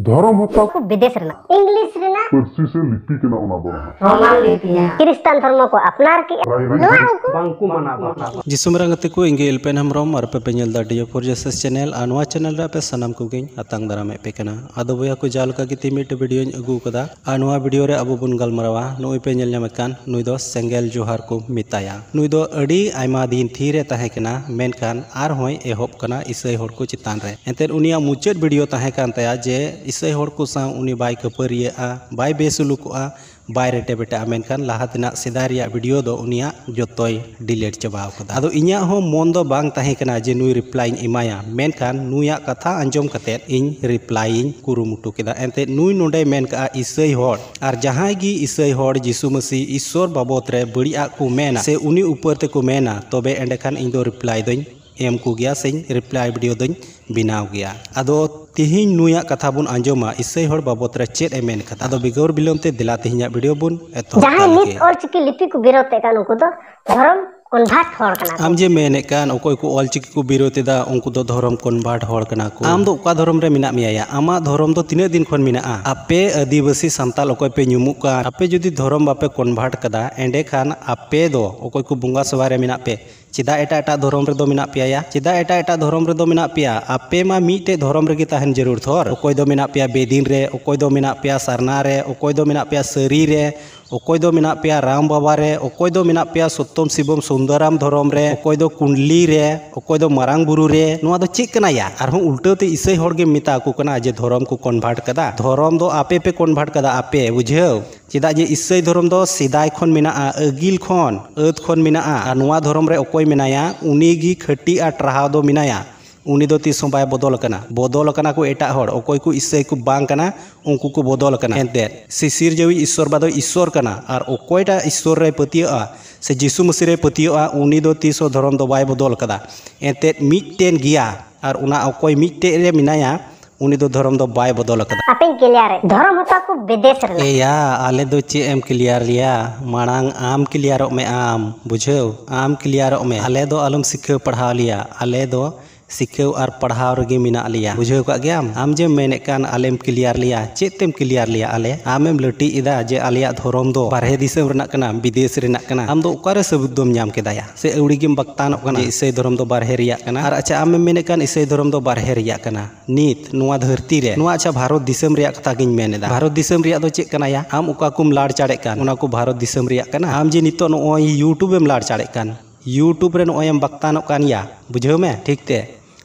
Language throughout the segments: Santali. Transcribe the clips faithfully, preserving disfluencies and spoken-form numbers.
ᱫᱷᱚᱨᱚᱢ ᱦᱚᱛᱟ ᱠᱚ ᱵᱤᱫᱮᱥ ᱨᱮᱱᱟᱜ ᱤᱝᱞᱤᱥ ᱨᱮᱱᱟᱜ ᱯᱟᱹᱨᱥᱤ ᱥᱮ ᱞᱤᱯᱤ ᱠᱟᱱᱟ ᱚᱱᱟ ᱫᱚ ᱱᱟᱦᱟᱜ᱾ ᱨᱳᱢᱟᱱ ᱞᱤᱯᱤ ᱦᱟᱸᱜ᱾ ᱠᱷᱨᱤᱥᱴᱟᱱ ᱫᱷᱚᱨᱢᱚ ᱠᱚ ᱟᱯᱱᱟᱨ ᱠᱮᱜᱼᱟ᱾ ᱱᱚᱣᱟ ᱩᱱᱠᱩ ᱵᱟᱝᱠᱚ ᱢᱟᱱᱟᱣ ᱵᱟᱛᱟᱣᱟ᱾ ᱡᱤᱥᱩ ᱢᱟᱨᱟᱝ ᱜᱟᱛᱮ ᱠᱚ, ᱤᱧ ᱜᱮ ᱮᱞᱯᱮᱱ ᱦᱮᱢᱵᱨᱚᱢ, ᱟᱨ ᱟᱯᱮ ᱯᱮ ᱧᱮᱞ ᱮᱫᱟ ᱰᱤᱭᱳ ᱯᱷᱳᱨ ᱡᱮᱥᱮᱥ ᱪᱮᱱᱮᱞ᱾ ᱟᱨ ᱱᱚᱣᱟ ᱪᱮᱱᱮᱞ ᱨᱮ ᱟᱯᱮ ᱥᱟᱱᱟᱢ ᱠᱚᱜᱮᱧ ᱟᱛᱟᱝ ᱫᱟᱨᱟᱢᱮᱫ ᱯᱮ ᱠᱟᱱᱟ᱾ ᱟᱫᱚ ᱵᱚᱭᱦᱟ ᱠᱚ, ᱡᱟᱦᱟᱸ ᱞᱮᱠᱟ ᱜᱮ ᱛᱮᱦᱮᱧ ᱢᱤᱫᱴᱮᱡ ᱵᱷᱤᱰᱤᱭᱳᱧ ᱟᱹᱜᱩ ᱟᱠᱟᱫᱟ, ᱟᱨ ᱱᱚᱣᱟ ᱵᱷᱤᱰᱤᱭᱳ ᱨᱮ ᱟᱵᱚ ᱵᱚᱱ ᱜᱟᱞᱢᱟᱨᱟᱣᱟ᱾ ᱱᱚᱜᱼᱚᱭ ᱯᱮ ᱧᱮᱞ ᱧᱟᱢᱮᱫ ᱠᱟᱱ, ᱱᱩᱭ ᱫᱚ ᱥᱮᱸᱜᱮᱞ ᱡᱚᱦᱟᱨ ᱠᱚ ᱢᱮᱛᱟᱭᱟ᱾ ᱱᱩᱭ ᱫᱚ ᱟᱹᱰᱤ ᱟᱭᱢᱟ ᱫᱤᱱ ᱛᱷᱤᱨ ᱮ ᱛᱟᱦᱮᱸ ᱠᱟᱱᱟ, ᱢᱮᱱᱠᱷᱟᱱ ᱟᱨᱦᱚᱸᱭ ᱮᱦᱚᱵ ᱠᱟᱱᱟ ᱤᱥᱟᱹᱭ ᱦᱚᱲ ᱠᱚ ᱪᱮᱛᱟᱱ ᱨᱮ᱾ ᱮᱱᱛᱮᱫ ᱩᱱᱤᱭᱟᱜ ᱢᱩᱪᱟᱹᱫ ᱵᱷᱤᱰᱤᱭᱳ ᱛᱟᱦᱮᱸ ᱠᱟᱱ ᱛᱟᱭᱟ ᱡᱮ ᱤᱥᱟᱹᱭ ᱦᱚᱲ ᱠᱚ ᱥᱟᱶ ᱩᱱᱤ ᱵᱟᱭ ᱠᱷᱟᱹᱯᱟᱹᱨᱤᱭᱟᱹᱜᱼᱟ, ᱵᱟᱭ ᱵᱮᱥᱩᱞᱩᱠᱚᱜᱼᱟ, ᱵᱟᱭ ᱨᱮᱴᱮ ᱵᱮᱴᱟᱜᱼᱟ᱾ ᱢᱮᱱᱠᱷᱟᱱ ᱞᱟᱦᱟ ᱛᱮᱱᱟᱜ ᱥᱮᱫᱟᱭ ᱨᱮᱭᱟᱜ ᱵᱷᱤᱰᱤᱭᱳ ᱫᱚ ᱩᱱᱤᱭᱟᱜ ᱡᱚᱛᱚᱭ ᱰᱤᱞᱤᱴ ᱪᱟᱵᱟ ᱟᱠᱟᱫᱟ᱾ ᱟᱫᱚ ᱤᱧᱟᱹᱜ ᱦᱚᱸ ᱢᱚᱱ ᱫᱚ ᱵᱟᱝ ᱛᱟᱦᱮᱸ ᱠᱟᱱᱟ ᱡᱮ ᱱᱩᱭ ᱨᱤᱯᱞᱟᱭᱤᱧ ᱮᱢᱟᱭᱟ, ᱢᱮᱱᱠᱷᱟᱱ ᱱᱩᱭᱟᱜ ᱠᱟᱛᱷᱟ ᱟᱸᱡᱚᱢ ᱠᱟᱛᱮᱫ ᱤᱧ ᱨᱤᱯᱞᱟᱭᱤᱧ ᱠᱩᱨᱩᱢᱩᱴᱩ ᱠᱮᱫᱟ᱾ ᱮᱱᱛᱮᱫ ᱱᱩᱭ ᱱᱚᱰᱮᱭ ᱢᱮᱱ ᱠᱟᱜᱼᱟ ᱤᱥᱟᱹᱭ ᱦᱚᱲ, ᱟᱨ ᱡᱟᱦᱟᱸᱭ ᱜᱮ ᱤᱥᱟᱹᱭ ᱦᱚᱲ ᱡᱤᱥᱩ ᱢᱟᱹᱥᱤ ᱤᱥᱥᱚᱨ ᱵᱟᱵᱚᱫ ᱨᱮ ᱵᱟᱹᱲᱤᱡ ᱟᱜ ᱠᱚ ᱢᱮᱱᱟ ᱥᱮ ᱩᱱᱤ ᱩᱯᱟᱹᱨ ᱛᱮᱠᱚ ᱢᱮᱱᱟ, ᱛᱚᱵᱮ ᱮᱸᱰᱮᱠᱷᱟᱱ ᱤᱧ ᱫᱚ ᱨᱤᱯᱞᱟᱭ ᱫᱚᱧ ᱮᱢ ᱠᱚᱜᱮᱭᱟ ᱥᱮᱧ ᱨᱤᱯᱞᱟᱭ ᱵᱷᱤᱰᱤᱭᱳ ᱫᱚᱧ ᱵᱮᱱᱟᱣ ᱜᱮᱭᱟ᱾ ᱟᱫᱚ ᱛᱤᱦᱤᱧ ᱱᱩᱭᱟᱜ ᱠᱟᱛᱷᱟ ᱵᱚᱱ ᱟᱸᱡᱚᱢᱟ, ᱤᱥᱟᱹᱭ ᱦᱚᱲ ᱵᱟᱵᱚᱫ ᱨᱮ ᱪᱮᱫ ᱮ ᱢᱮᱱ ᱠᱟᱫᱟ᱾ ᱟᱫᱚ ᱵᱮᱜᱚᱨ ᱵᱤᱞᱚᱢ ᱛᱮ ᱫᱮᱞᱟ ᱛᱤᱦᱤᱧᱟᱜ ᱵᱷᱤᱰᱤᱭᱳ ᱵᱚᱱ ᱮᱛᱚᱦᱚᱵ ᱡᱟᱦᱟᱸᱭ ᱠᱟᱜ ᱱᱤᱛ ᱞᱮᱜᱮ᱾ ᱚᱞᱪᱤᱠᱤ ᱞᱤᱯᱤ ᱠᱚ ᱵᱤᱨᱳᱫ ᱮᱫ ᱠᱟᱱ, ᱩᱱᱠᱩ ᱫᱚ ᱫᱷᱚᱨᱚᱢ ᱠᱚᱱᱵᱷᱟᱨᱴ ᱦᱚᱲ ᱠᱟᱱᱟ ᱠᱚ᱾ ᱟᱢ ᱡᱮ ᱢᱮᱱᱮᱫ ᱠᱟᱱ, ᱚᱠᱚᱭ ᱠᱚ ᱚᱞᱪᱤᱠᱤ ᱠᱚ ᱵᱤᱨᱳᱫ ᱮᱫᱟ, ᱩᱱᱠᱩ ᱫᱚ ᱫᱷᱚᱨᱚᱢ ᱠᱚᱱᱵᱷᱟᱨᱴ ᱦᱚᱲ ᱠᱟᱱᱟ ᱠᱚ᱾ ᱟᱢ ᱫᱚ ᱚᱠᱟ ᱫᱷᱚᱨᱚᱢ ᱨᱮ ᱢᱮᱱᱟᱜ ᱢᱮᱭᱟ ᱭᱟ? ᱟᱢᱟᱜ ᱫᱷᱚᱨᱚᱢ ᱫᱚ ᱛᱤᱱᱟᱹᱜ ᱫᱤᱱ ᱠᱷᱚᱱ ᱢᱮᱱᱟᱜᱼᱟ? ᱟᱯᱮ ᱟᱹᱫᱤᱵᱟᱹᱥᱤ ᱥᱟᱱᱛᱟᱞ ᱚᱠᱚᱭ ᱯᱮ ᱧᱩᱢᱩᱜ ᱠᱟᱱ, ᱟᱯᱮ ᱡᱩᱫᱤ ᱫᱷᱚᱨᱚᱢ ᱵᱟᱯᱮ ᱠᱚᱱᱵᱷᱟᱨᱴ ᱠᱟᱫᱟ, ᱮᱸᱰᱮᱠᱷᱟᱱ ᱟᱯᱮ ᱫᱚ ᱚᱠᱚᱭ ᱠᱚ ᱵᱚᱸᱜᱟ ᱥᱮᱵᱟ ᱨᱮ ᱢᱮᱱᱟᱜ ᱯᱮ, ᱪᱮᱫᱟᱜ ᱮᱴᱟᱜ ᱮᱴᱟᱜ ᱫᱷᱚᱨᱚᱢ ᱨᱮᱫᱚ ᱢᱮᱱᱟᱜ ᱯᱮᱭᱟ ᱭᱟ? ᱪᱮᱫᱟᱜ ᱮᱴᱟᱜ ᱮᱴᱟᱜ ᱫᱷᱚᱨᱚᱢ ᱨᱮᱫᱚ ᱢᱮᱱᱟᱜ ᱯᱮᱭᱟ? ᱟᱯᱮ ᱢᱟ ᱢᱤᱫᱴᱮᱡ ᱫᱷᱚᱨᱚᱢ ᱨᱮᱜᱮ ᱛᱟᱦᱮᱱ ᱡᱟᱹᱨᱩᱲ ᱛᱷᱚᱨ᱾ ᱚᱠᱚᱭ ᱫᱚ ᱢᱮᱱᱟᱜ ᱯᱮᱭᱟ ᱵᱮᱫᱤᱱ ᱨᱮ, ᱚᱠᱚᱭ ᱫᱚ ᱢᱮᱱᱟᱜ ᱯᱮᱭᱟ ᱥᱟᱨᱱᱟ ᱨᱮ, ᱚᱠᱚᱭ ᱫᱚ ᱢᱮᱱᱟᱜ ᱯᱮᱭᱟ ᱥᱟᱹᱨᱤ ᱨᱮ, ᱚᱠᱚᱭ ᱫᱚ ᱢᱮᱱᱟᱜ ᱯᱮᱭᱟ ᱨᱟᱢ ᱵᱟᱵᱟ ᱨᱮ, ᱚᱠᱚᱭ ᱫᱚ ᱢᱮᱱᱟᱜ ᱯᱮᱭᱟ ᱥᱚᱛᱛᱚᱢ ᱥᱤᱵᱚᱢ ᱥᱩᱱᱫᱚᱨᱟᱢ ᱫᱷᱚᱨᱚᱢ ᱨᱮ, ᱚᱠᱚᱭ ᱫᱚ ᱠᱩᱸᱰᱞᱤ ᱨᱮ, ᱚᱠᱚᱭ ᱫᱚ ᱢᱟᱨᱟᱝ ᱵᱩᱨᱩ ᱨᱮ᱾ ᱱᱚᱣᱟ ᱫᱚ ᱪᱮᱫ ᱠᱟᱱᱟ ᱭᱟ? ᱟᱨᱦᱚᱸ ᱩᱞᱴᱟᱹ ᱛᱮ ᱤᱥᱟᱹᱭ ᱦᱚᱲ ᱜᱮᱢ ᱢᱮᱛᱟ ᱠᱚ ᱠᱟᱱᱟ ᱡᱮ ᱫᱷᱚᱨᱚᱢ ᱠᱚ ᱠᱚᱱᱵᱷᱟᱨᱴ ᱠᱟᱫᱟ᱾ ᱫᱷᱚᱨᱚᱢ ᱫᱚ ᱟᱯᱮ ᱯᱮ ᱠᱚᱱᱵᱷᱟᱨᱴ ᱠᱟᱫᱟ, ᱟᱯᱮ, ᱵᱩᱡᱷᱟᱹᱣ? ᱪᱮᱫᱟᱜ ᱡᱮ ᱤᱥᱟᱹᱭ ᱫᱷᱚᱨᱚᱢ ᱫᱚ ᱥᱮᱫᱟᱭ ᱠᱷᱚᱱ ᱢᱮᱱᱟᱜᱼᱟ, ᱟᱹᱜᱤᱞ ᱠᱷᱚᱱ, ᱟᱹᱫ ᱠᱷᱚᱱ ᱢᱮᱱᱟᱜᱼᱟ᱾ ᱟᱨ ᱱᱚᱣᱟ ᱫᱷᱚᱨᱚᱢ ᱨᱮ ᱚᱠᱚᱭ ᱢᱮᱱᱟᱭᱟ, ᱩᱱᱤ ᱜᱮ ᱠᱷᱟᱹᱴᱤ ᱟᱨ ᱴᱨᱟᱦᱟᱣ ᱫᱚ ᱢᱮᱱᱟᱭᱟ᱾ ᱩᱱᱤ ᱫᱚ ᱛᱤᱥ ᱦᱚᱸ ᱵᱟᱭ ᱵᱚᱫᱚᱞ ᱟᱠᱟᱱᱟ᱾ ᱵᱚᱫᱚᱞ ᱟᱠᱟᱱᱟ ᱠᱚ ᱮᱴᱟᱜ ᱦᱚᱲ, ᱚᱠᱚᱭ ᱠᱚ ᱤᱥᱟᱹᱭ ᱠᱚ ᱵᱟᱝ ᱠᱟᱱᱟ, ᱩᱱᱠᱩ ᱠᱚ ᱵᱚᱫᱚᱞ ᱟᱠᱟᱱᱟ᱾ ᱮᱱᱛᱮᱫ ᱥᱤᱥᱤᱨ ᱡᱟᱹᱣᱤᱡ ᱤᱥᱥᱚᱨ ᱵᱟ ᱫᱚ ᱤᱥᱥᱚᱨ ᱠᱟᱱᱟ, ᱟᱨ ᱚᱠᱚᱭᱴᱟᱜ ᱤᱥᱥᱚᱨ ᱨᱮᱭ ᱯᱟᱹᱛᱭᱟᱹᱜᱼᱟ ᱥᱮ ᱡᱤᱥᱩ ᱢᱟᱹᱥᱤ ᱨᱮᱭ ᱯᱟᱹᱛᱭᱟᱹᱜᱼᱟ, ᱩᱱᱤ ᱫᱚ ᱛᱤᱥ ᱦᱚᱸ ᱫᱷᱚᱨᱚᱢ ᱫᱚ ᱵᱟᱭ ᱵᱚᱫᱚᱞ ᱟᱠᱟᱫᱟ᱾ ᱮᱱᱛᱮᱫ ᱢᱤᱫᱴᱮᱱ ᱜᱮᱭᱟ, ᱟᱨ ᱚᱱᱟ ᱚᱠᱚᱭ ᱢᱤᱫᱴᱮᱡ ᱨᱮ ᱢᱮᱱᱟᱭᱟ, ᱩᱱᱤ ᱫᱚ ᱫᱷᱚᱨᱚᱢ ᱫᱚ ᱵᱟᱭ ᱵᱚᱫᱚᱞ ᱟᱠᱟᱫᱟ᱾ ᱟᱯᱮᱧ ᱠᱞᱤᱭᱟᱨᱮᱫ, ᱫᱷᱚᱨᱚᱢ ᱦᱚᱸᱛᱟ ᱠᱚ ᱵᱤᱫᱮᱥ ᱨᱮᱱᱟᱜ᱾ ᱮᱭᱟ, ᱟᱞᱮ ᱫᱚ ᱪᱮᱫ ᱮᱢ ᱠᱞᱤᱭᱟᱨ ᱞᱮᱭᱟ? ᱢᱟᱲᱟᱝ ᱟᱢ ᱠᱞᱤᱭᱟᱨᱚᱜ ᱢᱮ, ᱟᱢ, ᱵᱩᱡᱷᱟᱹᱣ? ᱟᱢ ᱠᱞᱤᱭᱟᱨᱚᱜ ᱢᱮ᱾ ᱟᱞᱮ ᱫᱚ ᱟᱞᱚᱢ ᱥᱤᱠᱷᱟᱹᱣ ᱯᱟᱲᱦᱟᱣ ᱞᱮᱭᱟ᱾ ᱟᱞᱮ ᱫᱚ ᱥᱤᱠᱷᱟᱹᱣ ᱟᱨ ᱯᱟᱲᱦᱟᱣ ᱨᱮᱜᱮ ᱢᱮᱱᱟᱜ ᱞᱮᱭᱟ᱾ ᱵᱩᱡᱷᱟᱹᱣ ᱠᱟᱜ ᱜᱮᱭᱟᱢ? ᱟᱢ ᱡᱮᱢ ᱢᱮᱱᱮᱫ ᱠᱟᱱ ᱟᱞᱮᱢ ᱠᱞᱤᱭᱟᱨ ᱞᱮᱭᱟ, ᱪᱮᱫ ᱛᱮᱢ ᱠᱞᱤᱭᱟᱨ ᱞᱮᱭᱟ ᱟᱞᱮ? ᱟᱢᱮᱢ ᱞᱟᱹᱴᱤᱡ ᱮᱫᱟ ᱡᱮ ᱟᱞᱮᱭᱟᱜ ᱫᱷᱚᱨᱚᱢ ᱫᱚ ᱵᱟᱨᱦᱮ ᱫᱤᱥᱚᱢ ᱨᱮᱱᱟᱜ ᱠᱟᱱᱟ, ᱵᱤᱫᱮᱥ ᱨᱮᱱᱟᱜ ᱠᱟᱱᱟ᱾ ᱟᱢ ᱫᱚ ᱚᱠᱟᱨᱮ ᱥᱟᱹᱵᱩᱛ ᱫᱚᱢ ᱧᱟᱢ ᱠᱮᱫᱟ ᱭᱟ? ᱥᱮ ᱟᱹᱣᱲᱤ ᱜᱮᱢ ᱵᱟᱠᱛᱟᱱᱚᱜ ᱠᱟᱱᱟ ᱡᱮ ᱤᱥᱟᱹᱭ ᱫᱷᱚᱨᱚᱢ ᱫᱚ ᱵᱟᱨᱦᱮ ᱨᱮᱭᱟᱜ ᱠᱟᱱᱟ? ᱟᱨ ᱟᱪᱪᱷᱟ, ᱟᱢᱮᱢ ᱢᱮᱱᱮᱫ ᱠᱟᱱ ᱤᱥᱟᱹᱭ ᱫᱷᱚᱨᱚᱢ ᱫᱚ ᱵᱟᱨᱦᱮ ᱨᱮᱭᱟᱜ ᱠᱟᱱᱟ᱾ ᱱᱤᱛ ᱱᱚᱣᱟ ᱫᱷᱟᱹᱨᱛᱤ ᱨᱮ, ᱱᱚᱣᱟ ᱟᱪᱪᱷᱟ ᱵᱷᱟᱨᱚᱛ ᱫᱤᱥᱚᱢ ᱨᱮᱭᱟᱜ ᱠᱟᱛᱷᱟ ᱜᱤᱧ ᱢᱮᱱ ᱮᱫᱟ᱾ ᱵᱷᱟᱨᱚᱛ ᱫᱤᱥᱚᱢ ᱨᱮᱭᱟᱜ ᱫᱚ ᱪᱮᱫ ᱠᱟᱱᱟ ᱭᱟ? ᱟᱢ ᱚᱠᱟ ᱠᱚᱢ ᱞᱟᱲ ᱪᱟᱲᱮᱜ ᱠᱟᱱ, ᱚᱱᱟ ᱠᱚ ᱵᱷᱟᱨᱚᱛ ᱫᱤᱥᱚᱢ ᱨᱮᱭᱟᱜ ᱠᱟᱱᱟ? ᱟᱢ ᱡᱮ ᱱᱤᱛᱚᱜ ᱱᱚᱜᱼᱚᱭ YouTube ᱮᱢ ᱞᱟᱲ ᱪᱟᱲᱮᱜ ᱠᱟᱱ, YouTube ᱨᱮ ᱱᱚᱜᱼᱚᱭ ᱮᱢ ᱵᱟᱠᱛᱟᱱᱚᱜ ᱠᱟᱱ ᱭᱟ, ᱵᱩᱡᱷᱟᱹᱣ ᱢᱮ ᱴᱷᱤᱠ ᱛᱮ᱾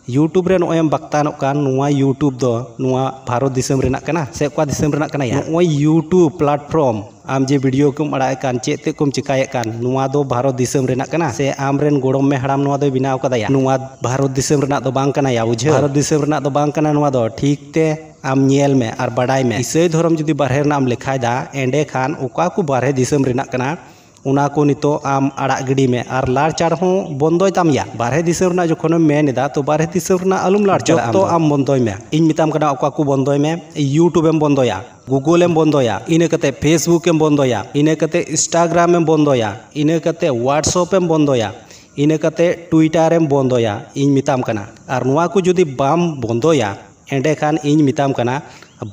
YouTube ᱨᱮ ᱱᱚᱜᱼᱚᱭ ᱮᱢ ᱵᱟᱠᱛᱟᱱᱚᱜ ᱠᱟᱱ, ᱱᱚᱣᱟ YouTube ᱫᱚ ᱱᱚᱣᱟ ᱵᱷᱟᱨᱚᱛ ᱫᱤᱥᱚᱢ ᱨᱮᱱᱟᱜ ᱠᱟᱱᱟ ᱥᱮ ᱚᱠᱟ ᱫᱤᱥᱚᱢ ᱨᱮᱱᱟᱜ ᱠᱟᱱᱟ ᱭᱟ? ᱱᱚᱜᱼᱚᱭ YouTube platform, ᱟᱢ ᱡᱮ ᱵᱷᱤᱰᱤᱭᱳ ᱠᱚᱢ ᱟᱲᱟᱜ ᱮᱫ ᱠᱟᱱ, ᱪᱮᱫ ᱛᱮᱫ ᱠᱚᱢ ᱪᱮᱠᱟᱭᱮᱫ ᱠᱟᱱ, ᱱᱚᱣᱟ ᱫᱚ ᱵᱷᱟᱨᱚᱛ ᱫᱤᱥᱚᱢ ᱨᱮᱱᱟᱜ ᱠᱟᱱᱟ ᱥᱮ ᱟᱢ ᱨᱮᱱ ᱜᱚᱲᱚᱢ ᱢᱮ ᱦᱟᱲᱟᱢ ᱱᱚᱣᱟ ᱫᱚᱭ ᱵᱮᱱᱟᱣ ᱠᱟᱫᱟ ᱭᱟ? ᱱᱚᱣᱟ ᱵᱷᱟᱨᱚᱛ ᱫᱤᱥᱚᱢ ᱨᱮᱱᱟᱜ ᱫᱚ ᱵᱟᱝ ᱠᱟᱱᱟ ᱭᱟ, ᱵᱩᱡᱷᱟᱹᱣ? ᱵᱷᱟᱨᱚᱛ ᱫᱤᱥᱚᱢ ᱨᱮᱱᱟᱜ ᱫᱚ ᱵᱟᱝ ᱠᱟᱱᱟ ᱱᱚᱣᱟ ᱫᱚ, ᱴᱷᱤᱠ ᱛᱮ ᱟᱢ ᱧᱮᱞ ᱢᱮ ᱟᱨ ᱵᱟᱰᱟᱭ ᱢᱮ᱾ ᱤᱥᱟᱹᱭ ᱫᱷᱚᱨᱚᱢ ᱡᱩᱫᱤ ᱵᱟᱨᱦᱮ ᱨᱮᱱᱟᱜ ᱮᱢ ᱞᱮᱠᱷᱟᱭ ᱫᱟ, ᱮᱸᱰᱮ ᱠᱷᱟᱱ ᱚᱠᱟ ᱠᱚ ᱵᱟᱨᱦᱮ ᱫᱤᱥᱚᱢ ᱨᱮᱱᱟᱜ ᱠᱟᱱᱟ, ᱚᱱᱟ ᱠᱚ ᱱᱤᱛᱚᱜ ᱟᱢ ᱟᱲᱟᱜ ᱜᱤᱰᱤ ᱢᱮ ᱟᱨ ᱞᱟᱲ ᱪᱟᱲ ᱦᱚᱸ ᱵᱚᱱᱫᱚᱭ ᱛᱟᱢ ᱭᱟ᱾ ᱵᱟᱨᱦᱮ ᱫᱤᱥᱚᱢ ᱨᱮᱱᱟᱜ ᱡᱚᱠᱷᱚᱱᱮᱢ ᱢᱮᱱ ᱮᱫᱟ, ᱛᱚ ᱵᱟᱨᱦᱮ ᱫᱤᱥᱚᱢ ᱨᱮᱱᱟᱜ ᱟᱞᱚᱢ ᱞᱟᱲ ᱪᱟᱲᱟ᱾ ᱡᱚᱛᱚ ᱟᱢ ᱫᱚ᱾ ᱟᱢ ᱵᱚᱱᱫᱚᱭ ᱢᱮ᱾ ᱤᱧ ᱢᱮᱛᱟᱢ ᱠᱟᱱᱟ ᱚᱠᱟ ᱠᱚ ᱵᱚᱱᱫᱚᱭ ᱢᱮ᱾ YouTube ᱮᱢ ᱵᱚᱱᱫᱚᱭᱟ, Google ᱮᱢ ᱵᱚᱱᱫᱚᱭᱟ, ᱤᱱᱟᱹ ᱠᱟᱛᱮ Facebook ᱮᱢ ᱵᱚᱱᱫᱚᱭᱟ, ᱤᱱᱟᱹ ᱠᱟᱛᱮ Instagram ᱮᱢ ᱵᱚᱱᱫᱚᱭᱟ, ᱤᱱᱟᱹ ᱠᱟᱛᱮ WhatsApp ᱮᱢ ᱵᱚᱱᱫᱚᱭᱟ, ᱤᱱᱟᱹ ᱠᱟᱛᱮ Twitter ᱮᱢ ᱵᱚᱱᱫᱚᱭᱟ, ᱤᱧ ᱢᱮᱛᱟᱢ ᱠᱟᱱᱟ᱾ ᱟᱨ ᱱᱚᱣᱟ ᱠᱚ ᱡᱩᱫᱤ ᱵᱟᱢ ᱵᱚᱱᱫᱚᱭᱟ, ᱮᱸᱰᱮᱠᱷᱟᱱ ᱤᱧ ᱢᱮᱛᱟᱢ ᱠᱟᱱᱟ,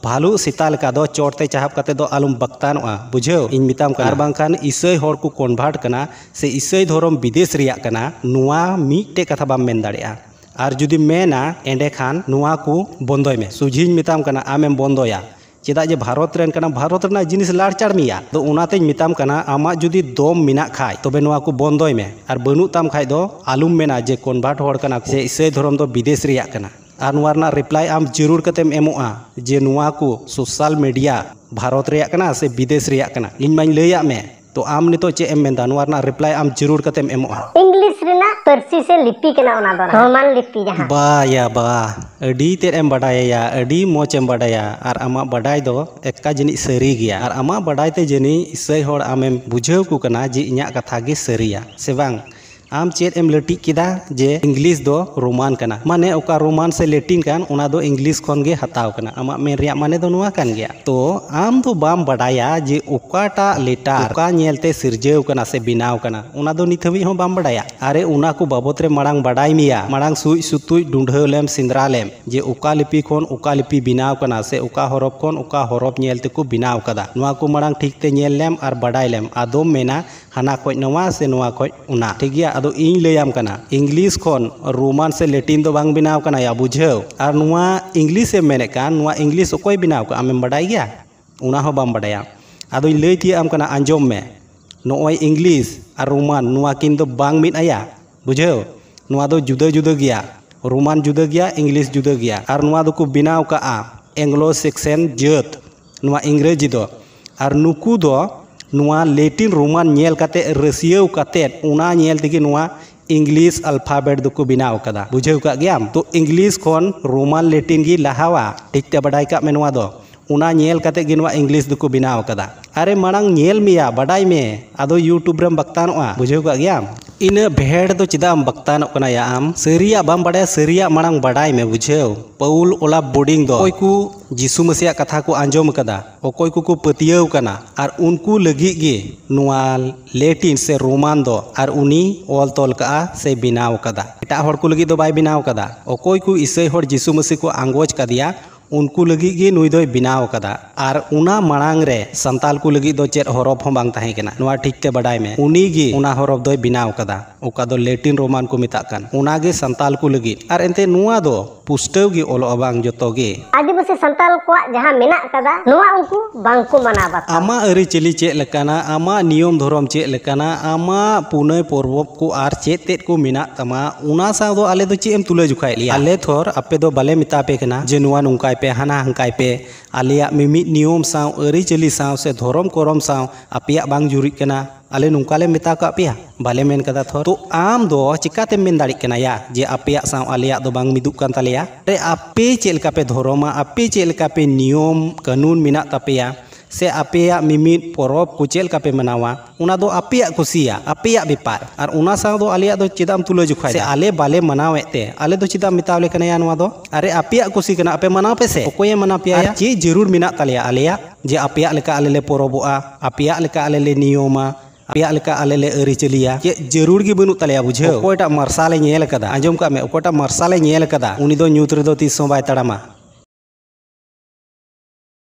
ᱵᱷᱟᱞᱩ ᱥᱮᱛᱟ ᱞᱮᱠᱟ ᱫᱚ ᱪᱚᱴ ᱛᱮ ᱪᱟᱦᱟᱵ ᱠᱟᱛᱮ ᱫᱚ ᱟᱞᱚᱢ ᱵᱟᱠᱛᱟᱱᱚᱜᱼᱟ, ᱵᱩᱡᱷᱟᱹᱣ? ᱤᱧ ᱢᱮᱛᱟᱢ ᱠᱟᱱᱟ᱾ ᱟᱨ ᱵᱟᱝᱠᱷᱟᱱ ᱤᱥᱟᱹᱭ ᱦᱚᱲ ᱠᱚ convert ᱠᱟᱱᱟ ᱥᱮ ᱤᱥᱟᱹᱭ ᱫᱷᱚᱨᱚᱢ ᱵᱤᱫᱮᱥ ᱨᱮᱭᱟᱜ ᱠᱟᱱᱟ, ᱱᱚᱣᱟ ᱢᱤᱫᱴᱮᱡ ᱠᱟᱛᱷᱟ ᱵᱟᱢ ᱢᱮᱱ ᱫᱟᱲᱮᱭᱟᱜᱼᱟ᱾ ᱟᱨ ᱡᱩᱫᱤᱢ ᱢᱮᱱᱟ, ᱮᱸᱰᱮᱠᱷᱟᱱ ᱱᱚᱣᱟ ᱠᱚ ᱵᱚᱱᱫᱚᱭ ᱢᱮ᱾ ᱥᱚᱡᱷᱮᱧ ᱢᱮᱛᱟᱢ ᱠᱟᱱᱟ, ᱟᱢᱮᱢ ᱵᱚᱱᱫᱚᱭᱟ᱾ ᱪᱮᱫᱟᱜ ᱡᱮ ᱵᱷᱟᱨᱚᱛ ᱨᱮᱱ ᱠᱟᱱᱟᱢ, ᱵᱷᱟᱨᱚᱛ ᱨᱮᱱᱟᱜ ᱡᱤᱱᱤᱥ ᱞᱟᱲ ᱪᱟᱲ ᱢᱮᱭᱟ᱾ ᱟᱫᱚ ᱚᱱᱟᱛᱮᱧ ᱢᱮᱛᱟᱢ ᱠᱟᱱᱟ, ᱟᱢᱟᱜ ᱡᱩᱫᱤ ᱫᱚᱢ ᱢᱮᱱᱟᱜ ᱠᱷᱟᱡ, ᱛᱚᱵᱮ ᱱᱚᱣᱟ ᱠᱚ ᱵᱚᱱᱫᱚᱭ ᱢᱮ᱾ ᱟᱨ ᱵᱟᱹᱱᱩᱜ ᱛᱟᱢ ᱠᱷᱟᱡ ᱫᱚ ᱟᱞᱚᱢ ᱢᱮᱱᱟ ᱡᱮ convert ᱦᱚᱲ ᱠᱟᱱᱟ ᱠᱚ ᱥᱮ ᱤᱥᱟᱹᱭ ᱫᱷᱚᱨᱚᱢ ᱫᱚ ᱵᱤᱫᱮᱥ ᱨᱮᱭᱟᱜ ᱠᱟᱱᱟ᱾ ᱟᱨ ᱱᱚᱣᱟ ᱨᱮᱱᱟᱜ reply ᱟᱢ ᱡᱟᱹᱨᱩᱲ ᱠᱟᱛᱮᱢ ᱮᱢᱚᱜᱼᱟ ᱡᱮ ᱱᱚᱣᱟ ᱠᱚ social media ᱵᱷᱟᱨᱚᱛ ᱨᱮᱭᱟᱜ ᱠᱟᱱᱟ ᱥᱮ ᱵᱤᱫᱮᱥ ᱨᱮᱭᱟᱜ ᱠᱟᱱᱟ? ᱤᱧ ᱢᱟᱧ ᱞᱟᱹᱭᱟᱫ ᱢᱮ, ᱛᱚ ᱟᱢ ᱱᱤᱛᱚᱜ ᱪᱮᱫ ᱮᱢ ᱢᱮᱱᱫᱟ? ᱱᱚᱣᱟ ᱨᱮᱱᱟᱜ reply ᱟᱢ ᱡᱟᱹᱨᱩᱲ ᱠᱟᱛᱮᱢ ᱮᱢᱚᱜᱼᱟ᱾ ᱤᱝᱞᱤᱥ ᱨᱮᱱᱟᱜ ᱯᱟᱹᱨᱥᱤ ᱥᱮ ᱞᱤᱯᱤ ᱠᱟᱱᱟ ᱚᱱᱟ ᱫᱚ, ᱨᱳᱢᱟᱱ ᱞᱤᱯᱤ ᱡᱟᱦᱟᱸ᱾ ᱵᱟ ᱭᱟ ᱵᱟ, ᱟᱹᱰᱤ ᱛᱮᱫ ᱮᱢ ᱵᱟᱰᱟᱭᱟ, ᱟᱹᱰᱤ ᱢᱚᱡᱽ ᱮᱢ ᱵᱟᱰᱟᱭᱟ, ᱟᱨ ᱟᱢᱟᱜ ᱵᱟᱰᱟᱭ ᱫᱚ ᱮᱠᱠᱟ ᱡᱟᱹᱱᱤᱡ ᱥᱟᱹᱨᱤ ᱜᱮᱭᱟ᱾ ᱟᱨ ᱟᱢᱟᱜ ᱵᱟᱰᱟᱭ ᱛᱮ ᱡᱟᱹᱱᱤᱡ ᱤᱥᱟᱹᱭ ᱦᱚᱲ ᱟᱢᱮᱢ ᱵᱩᱡᱷᱟᱹᱣ ᱠᱚ ᱠᱟᱱᱟ ᱡᱮ ᱤᱧᱟᱹᱜ ᱠᱟᱛᱷᱟ ᱜᱮ ᱥᱟᱹᱨᱤᱭᱟ, ᱥᱮ ᱵᱟᱝ? ᱟᱢ ᱪᱮᱫ ᱮᱢ ᱞᱟᱹᱴᱤᱡ ᱠᱮᱫᱟ ᱡᱮ ᱤᱝᱞᱤᱥ ᱫᱚ ᱨᱳᱢᱟᱱ ᱠᱟᱱᱟ? ᱢᱟᱱᱮ ᱚᱠᱟ ᱨᱳᱢᱟᱱ ᱥᱮ ᱞᱮᱴᱤᱱ ᱠᱟᱱ, ᱚᱱᱟ ᱫᱚ ᱤᱝᱞᱤᱥ ᱠᱷᱚᱱ ᱜᱮ ᱦᱟᱛᱟᱣ ᱠᱟᱱᱟ᱾ ᱟᱢᱟᱜ ᱢᱮᱱ ᱨᱮᱭᱟᱜ ᱢᱟᱱᱮ ᱫᱚ ᱱᱚᱣᱟ ᱠᱟᱱ ᱜᱮᱭᱟ᱾ ᱛᱚ ᱟᱢ ᱫᱚ ᱵᱟᱢ ᱵᱟᱰᱟᱭᱟ ᱡᱮ ᱚᱠᱟᱴᱟᱜ ᱞᱮᱴᱟᱨ ᱚᱠᱟ ᱧᱮᱞ ᱛᱮ ᱥᱤᱨᱡᱟᱹᱣ ᱠᱟᱱᱟ ᱥᱮ ᱵᱮᱱᱟᱣ ᱠᱟᱱᱟ, ᱚᱱᱟ ᱫᱚ ᱱᱤᱛ ᱦᱟᱹᱵᱤᱡ ᱦᱚᱸ ᱵᱟᱢ ᱵᱟᱰᱟᱭᱟ᱾ ᱟᱨᱮ, ᱚᱱᱟ ᱠᱚ ᱵᱟᱵᱚᱛ ᱨᱮ ᱢᱟᱲᱟᱝ ᱵᱟᱰᱟᱭ ᱢᱮᱭᱟ, ᱢᱟᱲᱟᱝ ᱥᱩᱡ ᱥᱩᱛᱩᱡ ᱰᱩᱸᱰᱷᱟᱹᱣ ᱞᱮᱢ, ᱥᱮᱸᱫᱽᱨᱟ ᱞᱮᱢ ᱡᱮ ᱚᱠᱟ ᱞᱤᱯᱤ ᱠᱷᱚᱱ ᱚᱠᱟ ᱞᱤᱯᱤ ᱵᱮᱱᱟᱣ ᱠᱟᱱᱟ ᱥᱮ ᱚᱠᱟ ᱦᱚᱨᱚᱯ ᱠᱷᱚᱱ ᱚᱠᱟ ᱦᱚᱨᱚᱯ ᱧᱮᱞ ᱛᱮᱠᱚ ᱵᱮᱱᱟᱣ ᱠᱟᱫᱟ᱾ ᱱᱚᱣᱟ ᱠᱚ ᱢᱟᱲᱟᱝ ᱴᱷᱤᱠ ᱛᱮ ᱧᱮᱞ ᱞᱮᱢ ᱟᱨ ᱵᱟᱰᱟᱭ ᱞᱮᱢ, ᱟᱫᱚᱢ ᱢᱮᱱᱟ ᱦᱟᱱᱟ ᱠᱷᱚᱡ ᱱᱚᱣᱟ ᱥᱮ ᱱᱚᱣᱟ ᱠᱷᱚᱡ ᱚᱱᱟ, ᱴᱷᱤᱠ ᱜᱮᱭᱟ? ᱟᱫᱚ ᱤᱧ ᱞᱟᱹᱭᱟᱢ ᱠᱟᱱᱟ, ᱤᱝᱞᱤᱥ ᱠᱷᱚᱱ ᱨᱳᱢᱟᱱ ᱥᱮ ᱞᱮᱴᱤᱱ ᱫᱚ ᱵᱟᱝ ᱵᱮᱱᱟᱣ ᱠᱟᱱᱟ ᱭᱟ, ᱵᱩᱡᱷᱟᱹᱣ? ᱟᱨ ᱱᱚᱣᱟ ᱤᱝᱞᱤᱥ ᱮᱢ ᱢᱮᱱᱮᱫ ᱠᱟᱱ, ᱱᱚᱣᱟ ᱤᱝᱞᱤᱥ ᱚᱠᱚᱭ ᱵᱮᱱᱟᱣ ᱠᱟᱜᱼᱟ, ᱟᱢᱮᱢ ᱵᱟᱰᱟᱭ ᱜᱮᱭᱟ? ᱚᱱᱟ ᱦᱚᱸ ᱵᱟᱢ ᱵᱟᱰᱟᱭᱟ᱾ ᱟᱫᱚᱧ ᱞᱟᱹᱭ ᱛᱤᱭᱟᱹᱜ ᱟᱢ ᱠᱟᱱᱟ, ᱟᱸᱡᱚᱢ ᱢᱮ᱾ ᱱᱚᱜᱼᱚᱭ ᱤᱝᱞᱤᱥ ᱟᱨ ᱨᱳᱢᱟᱱ, ᱱᱚᱣᱟ ᱠᱤᱱ ᱫᱚ ᱵᱟᱝ ᱢᱤᱫ ᱟᱭᱟ, ᱵᱩᱡᱷᱟᱹᱣ? ᱱᱚᱣᱟ ᱫᱚ ᱡᱩᱫᱟᱹ ᱡᱩᱫᱟᱹ ᱜᱮᱭᱟ᱾ ᱨᱳᱢᱟᱱ ᱡᱩᱫᱟᱹ ᱜᱮᱭᱟ, ᱤᱝᱞᱤᱥ ᱡᱩᱫᱟᱹ ᱜᱮᱭᱟ᱾ ᱟᱨ ᱱᱚᱣᱟ ᱫᱚᱠᱚ ᱵᱮᱱᱟᱣ ᱠᱟᱜᱼᱟ ᱮᱝᱞᱳ ᱥᱮᱠᱥᱮᱱ ᱡᱟᱹᱛ, ᱱᱚᱣᱟ ᱤᱝᱨᱮᱡᱤ ᱫᱚ᱾ ᱟᱨ ᱱᱩᱠᱩ ᱫᱚ ᱱᱚᱣᱟ ᱞᱮᱴᱤᱱ ᱨᱳᱢᱟᱱ ᱧᱮᱞ ᱠᱟᱛᱮ, ᱨᱟᱹᱥᱤᱭᱟᱹᱣ ᱠᱟᱛᱮ, ᱚᱱᱟ ᱧᱮᱞ ᱛᱮᱜᱮ ᱱᱚᱣᱟ ᱤᱝᱞᱤᱥ ᱟᱞᱯᱷᱟᱵᱮᱴ ᱫᱚᱠᱚ ᱵᱮᱱᱟᱣ ᱠᱟᱫᱟ᱾ ᱵᱩᱡᱷᱟᱹᱣ ᱠᱟᱜ ᱜᱮᱭᱟᱢ? ᱛᱚ ᱤᱝᱞᱤᱥ ᱠᱷᱚᱱ ᱨᱳᱢᱟᱱ ᱞᱮᱴᱤᱱ ᱜᱮ ᱞᱟᱦᱟᱣᱟ, ᱴᱷᱤᱠ ᱛᱮ ᱵᱟᱰᱟᱭ ᱠᱟᱜ ᱢᱮ ᱱᱚᱣᱟ ᱫᱚ᱾ ᱚᱱᱟ ᱧᱮᱞ ᱠᱟᱛᱮ ᱜᱮ ᱱᱚᱣᱟ ᱤᱝᱞᱤᱥ ᱫᱚᱠᱚ ᱵᱮᱱᱟᱣ ᱠᱟᱫᱟ᱾ ᱟᱨᱮ ᱢᱟᱲᱟᱝ ᱧᱮᱞ ᱢᱮᱭᱟ, ᱵᱟᱰᱟᱭ ᱢᱮ, ᱟᱫᱚ YouTube ᱨᱮᱢ ᱵᱟᱠᱛᱟᱱᱚᱜᱼᱟ, ᱵᱩᱡᱷᱟᱹᱣ ᱠᱟᱜ ᱜᱮᱭᱟᱢ? ᱤᱱᱟᱹ ᱵᱷᱮᱲ ᱫᱚ ᱪᱮᱫᱟᱜ ᱮᱢ ᱵᱟᱠᱛᱟᱱᱚᱜ ᱠᱟᱱᱟ ᱭᱟ ᱟᱢ? ᱥᱟᱹᱨᱤᱭᱟᱜ ᱵᱟᱢ ᱵᱟᱰᱟᱭᱟ, ᱥᱟᱹᱨᱤᱭᱟᱜ ᱢᱟᱲᱟᱝ ᱵᱟᱰᱟᱭ ᱢᱮ, ᱵᱩᱡᱷᱟᱹᱣ? ᱯᱟᱹᱣᱩᱞ ᱚᱞᱟᱯ ᱵᱳᱰᱤᱝ ᱫᱚ ᱚᱠᱚᱭ ᱠᱚ ᱡᱤᱥᱩ ᱢᱟᱹᱥᱤᱭᱟᱜ ᱠᱟᱛᱷᱟ ᱠᱚ ᱟᱸᱡᱚᱢ ᱠᱟᱫᱟ, ᱚᱠᱚᱭ ᱠᱚᱠᱚ ᱯᱟᱹᱛᱭᱟᱹᱣ ᱠᱟᱱᱟ, ᱟᱨ ᱩᱱᱠᱩ ᱞᱟᱹᱜᱤᱫ ᱜᱮ ᱱᱚᱣᱟ ᱞᱮᱴᱤᱱ ᱥᱮ ᱨᱳᱢᱟᱱ ᱫᱚ ᱟᱨ ᱩᱱᱤ ᱚᱞ ᱛᱚᱞ ᱠᱟᱜᱼᱟ ᱥᱮ ᱵᱮᱱᱟᱣ ᱠᱟᱫᱟ᱾ ᱮᱴᱟᱜ ᱦᱚᱲ ᱠᱚ ᱞᱟᱹᱜᱤᱫ ᱫᱚ ᱵᱟᱭ ᱵᱮᱱᱟᱣ ᱠᱟᱫᱟ᱾ ᱚᱠᱚᱭ ᱠᱚ ᱤᱥᱟᱹᱭ ᱦᱚᱲ ᱡᱤᱥᱩ ᱢᱟᱹᱥᱤ ᱠᱚ ᱟᱸᱜᱚᱪ ᱠᱟᱫᱮᱭᱟ, ᱩᱱᱠᱩ ᱞᱟᱹᱜᱤᱫ ᱜᱮ ᱱᱩᱭ ᱫᱚᱭ ᱵᱮᱱᱟᱣ ᱟᱠᱟᱫᱟ᱾ ᱟᱨ ᱚᱱᱟ ᱢᱟᱲᱟᱝ ᱨᱮ ᱥᱟᱱᱛᱟᱞ ᱠᱚ ᱞᱟᱹᱜᱤᱫ ᱫᱚ ᱪᱮᱫ ᱦᱚᱨᱚᱯ ᱦᱚᱸ ᱵᱟᱝ ᱛᱟᱦᱮᱸ ᱠᱟᱱᱟ, ᱱᱚᱣᱟ ᱴᱷᱤᱠ ᱛᱮ ᱵᱟᱰᱟᱭ ᱢᱮ᱾ ᱩᱱᱤ ᱜᱮ ᱚᱱᱟ ᱦᱚᱨᱚᱯ ᱫᱚᱭ ᱵᱮᱱᱟᱣ ᱟᱠᱟᱫᱟ, ᱚᱠᱟ ᱫᱚ ᱞᱮᱴᱤᱱ ᱨᱳᱢᱟᱱ ᱠᱚ ᱢᱮᱛᱟᱜ ᱠᱟᱱ, ᱚᱱᱟ ᱜᱮ ᱥᱟᱱᱛᱟᱞ ᱠᱚ ᱞᱟᱹᱜᱤᱫ᱾ ᱟᱨ ᱮᱱᱛᱮ ᱱᱚᱣᱟ ᱫᱚ ᱯᱩᱥᱴᱟᱹᱣ ᱜᱮ ᱚᱞᱚᱜᱼᱟ, ᱵᱟᱝ ᱡᱚᱛᱚ ᱜᱮ᱾ ᱟᱹᱫᱤᱵᱟᱹᱥᱤ ᱥᱟᱱᱛᱟᱞ ᱠᱚᱣᱟᱜ ᱡᱟᱦᱟᱸ ᱢᱮᱱᱟᱜ ᱟᱠᱟᱫᱟ, ᱱᱚᱣᱟ ᱩᱱᱠᱩ ᱵᱟᱝ ᱠᱚ ᱢᱟᱱᱟᱣ ᱵᱟᱛᱟᱣᱟ᱾ ᱟᱢᱟᱜ ᱟᱹᱨᱤᱪᱟᱹᱞᱤ ᱪᱮᱫ ᱞᱮᱠᱟᱱᱟ, ᱟᱢᱟᱜ ᱱᱤᱭᱚᱢ ᱫᱷᱚᱨᱚᱢ ᱪᱮᱫ ᱞᱮᱠᱟᱱᱟ, ᱟᱢᱟᱜ ᱯᱩᱱᱟᱹᱭ ᱯᱚᱨᱵᱚᱵ ᱠᱚ ᱟᱨ ᱪᱮᱫ ᱛᱮᱫ ᱠᱚ ᱢᱮᱱᱟᱜ ᱛᱟᱢᱟ, ᱚᱱᱟ ᱥᱟᱶ ᱫᱚ ᱟᱞᱮ ᱫᱚ ᱪᱮᱫ ᱮᱢ ᱛᱩᱞᱟᱹ ᱡᱚᱠᱷᱟᱭᱮᱫ ᱞᱮᱭᱟ? ᱟᱞᱮ ᱛᱷᱚᱨ ᱟᱯᱮ ᱫᱚ ᱵᱟᱞᱮ ᱢᱮᱛᱟ ᱯᱮ ᱠᱟᱱᱟ ᱡᱮ ᱱᱚᱣᱟ ᱱᱚᱝᱠᱟᱭ ᱯᱮ, ᱦᱟᱱᱟ ᱦᱟᱝᱠᱟᱭ ᱯᱮ᱾ ᱟᱞᱮᱭᱟᱜ ᱢᱤᱢᱤᱫ ᱱᱤᱭᱚᱢ ᱥᱟᱶ, ᱟᱹᱨᱤᱪᱟᱹᱞᱤ ᱥᱟᱶ ᱥᱮ ᱫᱷᱚᱨᱚᱢ ᱠᱚᱨᱚᱢ ᱥᱟᱶ ᱟᱯᱮᱭᱟᱜ ᱵᱟᱝ ᱡᱩᱨᱤᱜ ᱠᱟᱱᱟ? ᱟᱞᱮ ᱱᱚᱝᱠᱟ ᱞᱮ ᱢᱮᱛᱟ ᱠᱟᱜ ᱯᱮᱭᱟ? ᱵᱟᱞᱮ ᱢᱮᱱ ᱠᱟᱫᱟ ᱛᱷᱚᱨ᱾ ᱛᱚ ᱟᱢ ᱫᱚ ᱪᱤᱠᱟᱛᱮᱢ ᱢᱮᱱ ᱫᱟᱲᱮᱜ ᱠᱟᱱᱟ ᱭᱟ ᱡᱮ ᱟᱯᱮᱭᱟᱜ ᱥᱟᱶ ᱟᱞᱮᱭᱟᱜ ᱫᱚ ᱵᱟᱝ ᱢᱤᱫᱚᱜ ᱠᱟᱱ ᱛᱟᱞᱮᱭᱟ? ᱨᱮ ᱟᱯᱮ ᱪᱮᱫ ᱞᱮᱠᱟ ᱯᱮ ᱫᱷᱚᱨᱚᱢᱟ, ᱟᱯᱮ ᱪᱮᱫ ᱞᱮᱠᱟ ᱯᱮ ᱱᱤᱭᱚᱢ ᱠᱟᱹᱱᱩᱱ ᱢᱮᱱᱟᱜ ᱛᱟᱯᱮᱭᱟ, ᱥᱮ ᱟᱯᱮᱭᱟᱜ ᱢᱤᱢᱤᱫ ᱯᱚᱨᱚᱵᱽ ᱠᱚ ᱪᱮᱫ ᱞᱮᱠᱟ ᱯᱮ ᱢᱟᱱᱟᱣᱟ, ᱚᱱᱟ ᱫᱚ ᱟᱯᱮᱭᱟᱜ ᱠᱩᱥᱤᱭᱟ, ᱟᱯᱮᱭᱟᱜ ᱵᱮᱯᱟᱨ᱾ ᱟᱨ ᱚᱱᱟ ᱥᱟᱶ ᱫᱚ ᱟᱞᱮᱭᱟᱜ ᱫᱚ ᱪᱮᱫᱟᱜ ᱮᱢ ᱛᱩᱞᱟᱹ ᱡᱚᱠᱷᱟᱭ ᱥᱮ ᱫᱟ? ᱟᱞᱮ ᱵᱟᱞᱮ ᱢᱟᱱᱟᱣᱮᱫ ᱛᱮ ᱟᱞᱮ ᱫᱚ ᱪᱮᱫᱟᱜ ᱮᱢ ᱢᱮᱛᱟᱣ ᱞᱮ ᱠᱟᱱᱟᱭᱟ ᱱᱚᱣᱟ ᱫᱚ? ᱟᱨᱮ, ᱟᱯᱮᱭᱟᱜ ᱠᱩᱥᱤ ᱠᱟᱱᱟ, ᱟᱯᱮ ᱢᱟᱱᱟᱣ ᱯᱮ ᱥᱮ᱾ ᱚᱠᱚᱭᱮ ᱢᱟᱱᱟᱣ ᱯᱮᱭᱟ? ᱟᱨ ᱪᱮᱫ ᱡᱟᱹᱨᱩᱲ ᱢᱮᱱᱟᱜ ᱛᱟᱞᱮᱭᱟ ᱟᱞᱮᱭᱟᱜ ᱡᱮ ᱟᱯᱮᱭᱟᱜ ᱞᱮᱠᱟ ᱟᱞᱮ ᱞᱮ ᱯᱚᱨᱚᱵᱚᱜᱼᱟ, ᱟᱯᱮᱭᱟᱜ ᱞᱮᱠᱟ ᱟᱞᱮ ᱞᱮ ᱱᱤᱭᱚᱢᱟ, ᱟᱯᱮᱭᱟᱜ ᱞᱮᱠᱟ ᱟᱞᱮ ᱞᱮ ᱟᱹᱨᱤᱪᱟᱹᱞᱤᱭᱟ? ᱪᱮᱫ ᱡᱟᱹᱨᱩᱲ ᱜᱮ ᱵᱟᱹᱱᱩᱜ ᱛᱟᱞᱮᱭᱟ, ᱵᱩᱡᱷᱟᱹᱣ? ᱚᱠᱚᱭᱴᱟᱜ ᱢᱟᱨᱥᱟᱞᱮ ᱧᱮᱞ ᱟᱠᱟᱫᱟ, ᱟᱸᱡᱚᱢ ᱠᱟᱜ ᱢᱮ, ᱚᱠᱚᱭᱴᱟᱜ ᱢᱟᱨᱥᱟᱞᱮ ᱧᱮᱞ ᱟᱠᱟᱫᱟ, ᱩᱱᱤ ᱫᱚ ᱧᱩᱛ ᱨᱮᱫᱚ ᱛᱤᱥ ᱦᱚᱸ ᱵᱟᱭ ᱛᱟᱲᱟᱢᱟ᱾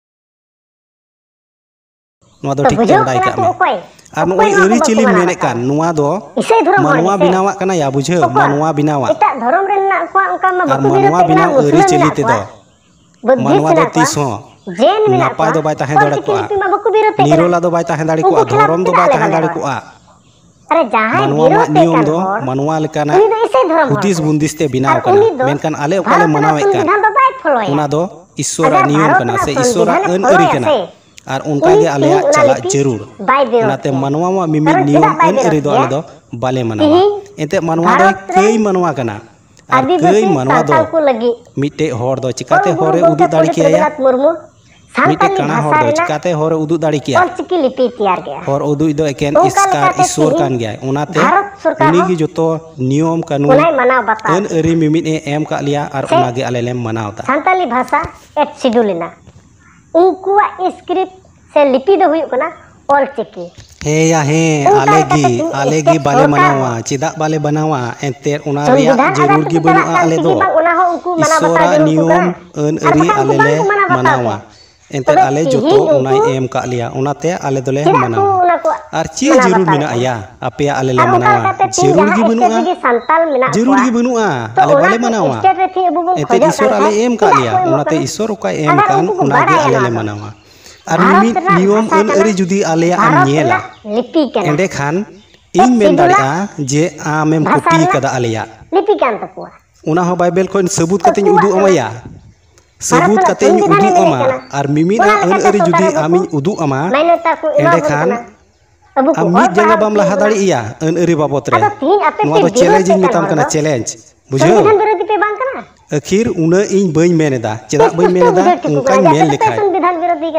ᱱᱚᱣᱟ ᱫᱚ ᱴᱷᱤᱠ ᱛᱮ ᱵᱟᱰᱟᱭ ᱠᱟᱜ ᱢᱮ᱾ ᱟᱨ ᱱᱚᱜᱼᱚᱭ ᱟᱹᱨᱤᱪᱟᱹᱞᱤᱢ ᱢᱮᱱᱮᱫ ᱠᱟᱱ, ᱱᱚᱣᱟ ᱫᱚ ᱢᱟᱱᱣᱟ ᱵᱮᱱᱟᱣᱟᱜ ᱠᱟᱱᱟ ᱭᱟ, ᱵᱩᱡᱷᱟᱹᱣ? ᱢᱟᱱᱣᱟ ᱵᱮᱱᱟᱣᱟᱜ᱾ ᱟᱨ ᱢᱟᱱᱣᱟ ᱵᱮᱱᱟᱣ ᱟᱹᱨᱤᱪᱟᱹᱞᱤ ᱛᱮᱫᱚ ᱢᱟᱱᱣᱟ ᱫᱚ ᱛᱤᱥ ᱦᱚᱸ ᱱᱟᱯᱟᱭ ᱫᱚ ᱵᱟᱭ ᱛᱟᱦᱮᱸ ᱫᱟᱲᱮ ᱠᱚᱜᱼᱟ, ᱱᱤᱨᱚᱞᱟ ᱫᱚ ᱵᱟᱭ ᱛᱟᱦᱮᱸ ᱫᱟᱲᱮ ᱠᱚᱜᱼᱟ, ᱫᱷᱚᱨᱚᱢ ᱫᱚ ᱵᱟᱭ ᱛᱟᱦᱮᱸ ᱫᱟᱲᱮ ᱠᱚᱜᱼᱟ᱾ ᱢᱟᱱᱣᱟᱣᱟᱜ ᱱᱤᱭᱚᱢ ᱫᱚ ᱢᱟᱱᱣᱟ ᱞᱮᱠᱟᱱᱟᱜ ᱦᱩᱫᱤᱥ ᱵᱩᱱᱫᱤᱥ ᱛᱮ ᱵᱮᱱᱟᱣ ᱠᱟᱱᱟ, ᱢᱮᱱᱠᱷᱟᱱ ᱟᱞᱮ ᱚᱠᱟ ᱞᱮ ᱢᱟᱱᱟᱣᱮᱫ ᱠᱟᱱ, ᱚᱱᱟ ᱫᱚ ᱤᱥᱥᱚᱨᱟᱜ ᱱᱤᱭᱚᱢ ᱠᱟᱱᱟ ᱥᱮ ᱤᱥᱥᱚᱨᱟᱜ ᱟᱹᱱ ᱟᱹᱨᱤ ᱠᱟᱱᱟ᱾ ᱟᱨ ᱚᱱᱠᱟ ᱜᱮ ᱟᱞᱮᱭᱟᱜ ᱪᱟᱞᱟᱜ ᱡᱟᱹᱨᱩᱲ᱾ ᱚᱱᱟᱛᱮ ᱢᱟᱱᱣᱟᱣᱟᱜ ᱢᱤᱢᱤᱫ ᱱᱤᱭᱚᱢ ᱟᱹᱱ ᱟᱹᱨᱤ ᱫᱚ ᱟᱞᱮ ᱫᱚ ᱵᱟᱞᱮ ᱢᱟᱱᱟᱣᱟ᱾ ᱮᱱᱛᱮᱫ ᱢᱟᱱᱣᱟ ᱫᱚᱭ ᱠᱟᱹᱭ ᱢᱟᱱᱣᱟ ᱠᱟᱱᱟ᱾ ᱟᱨ ᱠᱟᱹᱭ ᱢᱟᱱᱣᱟ ᱫᱚ ᱢᱤᱫᱴᱮᱡ ᱦᱚᱲ ᱫᱚ ᱪᱤᱠᱟᱛᱮ ᱦᱚᱨᱮ ᱩᱫᱩᱜ ᱫᱟᱲᱮ ᱠᱮᱭᱟ? ᱢᱤᱫᱴᱮᱡ ᱠᱟᱬᱟ ᱦᱚᱲ ᱫᱚ ᱪᱤᱠᱟᱛᱮ ᱦᱚᱨᱮ ᱩᱫᱩᱜ ᱫᱟᱲᱮ ᱠᱮᱭᱟ? ᱦᱚᱨ ᱩᱫᱩᱜ ᱫᱚ ᱮᱠᱮᱱ ᱤᱥᱠᱟᱨ ᱤᱥᱥᱚᱨ ᱠᱟᱱ ᱜᱮᱭᱟᱭ᱾ ᱚᱱᱟᱛᱮ ᱩᱱᱤ ᱜᱮ ᱡᱚᱛᱚ ᱱᱤᱭᱚᱢ ᱠᱟᱹᱱᱩᱱ ᱟᱹᱱ ᱟᱹᱨᱤ ᱢᱤᱢᱤᱫ ᱮ ᱮᱢ ᱠᱟᱜ ᱞᱮᱭᱟ ᱟᱨ ᱚᱱᱟ ᱜᱮ ᱟᱞᱮ ᱞᱮ ᱢᱟᱱᱟᱣ ᱮᱫᱟ᱾ ᱥᱟᱱᱛᱟᱞᱤ ᱵᱷᱟᱥᱟ ᱮᱴ ᱥᱤᱰᱩᱞ ᱮᱱᱟ᱾ ᱩᱱᱠᱩᱣᱟᱜ ᱥᱠᱨᱤᱯᱴ ᱥᱮ ᱞᱤᱯᱤ ᱫᱚ ᱦᱩᱭᱩᱜ ᱠᱟᱱᱟ ᱚᱞ ᱪᱤᱠᱤ᱾ ᱦᱮᱸ ᱭᱟ ᱦᱮᱸ, ᱟᱞᱮ ᱜᱮ ᱟᱞᱮ ᱜᱮ ᱵᱟᱞᱮ ᱢᱟᱱᱟᱣᱟ᱾ ᱪᱮᱫᱟᱜ ᱵᱟᱞᱮ ᱢᱟᱱᱟᱣᱟ? ᱮᱱᱛᱮᱫ ᱚᱱᱟ ᱨᱮᱭᱟᱜ ᱡᱟᱹᱨᱩᱲ ᱜᱮ ᱵᱟᱹᱱᱩᱜᱼᱟ ᱟᱞᱮ ᱫᱚ᱾ ᱤᱥᱥᱚᱨᱟᱜ ᱱᱤᱭᱚᱢ ᱟᱹᱱ ᱟᱹᱨᱤ ᱟᱞᱮ ᱞᱮ ᱢᱟᱱᱟᱣᱟ᱾ ᱮᱱᱛᱮᱫ ᱟᱞᱮ ᱡᱚᱛᱚ ᱚᱱᱟᱭ ᱮᱢ ᱠᱟᱜ ᱞᱮᱭᱟ, ᱚᱱᱟᱛᱮ ᱟᱞᱮ ᱫᱚᱞᱮ ᱢᱟᱱᱟᱣᱟ᱾ ᱟᱨ ᱪᱮᱫ ᱡᱟᱹᱨᱩᱲ ᱢᱮᱱᱟᱜᱼᱟ ᱭᱟ? ᱟᱯᱮᱭᱟᱜ ᱟᱞᱮ ᱞᱮ ᱢᱟᱱᱟᱣᱟ᱾ ᱡᱟᱹᱨᱩᱲ ᱜᱮ ᱵᱟᱹᱱᱩᱜᱼᱟ᱾ ᱡᱟᱹᱨᱩᱲ ᱜᱮ ᱵᱟᱹᱱᱩᱜᱼᱟ᱾ ᱟᱞᱮ ᱵᱟᱞᱮ ᱢᱟᱱᱟᱣᱟ᱾ ᱮᱱᱛᱮᱫ ᱤᱥᱥᱚᱨ ᱟᱞᱮ ᱮᱢ ᱠᱟᱜ ᱞᱮᱭᱟ, ᱚᱱᱟᱛᱮ ᱤᱥᱥᱚᱨ ᱚᱠᱟᱭ ᱮᱢ ᱠᱟᱱ ᱚᱱᱟ ᱜᱮ ᱟᱞᱮ ᱞᱮ ᱢᱟᱱᱟᱣᱟ᱾ ᱟᱨ ᱢᱤᱢᱤᱫ ᱱᱤᱭᱚᱢ ᱟᱹᱱ ᱟᱹᱨᱤ ᱡᱩᱫᱤ ᱟᱞᱮᱭᱟᱜ ᱮᱢ ᱧᱮᱞᱟ, ᱮᱸᱰᱮᱠᱷᱟᱱ ᱤᱧ ᱢᱮᱱ ᱫᱟᱲᱮᱭᱟᱜᱼᱟ ᱡᱮ ᱟᱢᱮᱢ ᱠᱚᱯᱤ ᱠᱟᱫᱟ ᱟᱞᱮᱭᱟᱜ᱾ ᱚᱱᱟ ᱦᱚᱸ ᱵᱟᱭᱵᱮᱞ ᱠᱷᱚᱱ ᱥᱟᱹᱵᱩᱛ ᱠᱟᱛᱮᱧ ᱩᱫᱩᱜ ᱟᱢᱟᱭᱟ᱾ ᱥᱟᱹᱵᱩᱛ ᱠᱟᱛᱮᱧ ᱩᱫᱩᱜ ᱟᱢᱟ᱾ ᱟᱨ ᱢᱤᱢᱤᱫ ᱟᱜ ᱟᱹᱱ ᱟᱹᱨᱤ ᱡᱩᱫᱤ ᱟᱢᱤᱧ ᱩᱫᱩᱜ ᱟᱢᱟ, ᱮᱸᱰᱮᱠᱷᱟᱱ ᱟᱢ ᱢᱤᱫ ᱡᱟᱸᱜᱟ ᱵᱟᱢ ᱞᱟᱦᱟ ᱫᱟᱲᱮᱭᱟᱜᱼᱟ ᱟᱹᱱ ᱟᱹᱨᱤ ᱵᱟᱵᱚᱛ ᱨᱮ᱾ ᱱᱚᱣᱟ ᱫᱚ ᱪᱮᱞᱮᱧᱡᱽ ᱤᱧ ᱢᱮᱛᱟᱢ ᱠᱟᱱᱟ, ᱪᱮᱞᱮᱧᱡᱽ᱾ ᱵᱩᱡᱷᱟᱹᱣ? ᱟᱹᱠᱷᱤᱨ ᱩᱱᱟᱹᱜ ᱤᱧ ᱵᱟᱹᱧ ᱢᱮᱱ ᱮᱫᱟ, ᱪᱮᱫᱟᱜ ᱵᱟᱹᱧ ᱢᱮᱱ ᱮᱫᱟ? ᱚᱱᱠᱟᱧ ᱢᱮᱱ ᱞᱮᱠᱷᱟᱡ᱾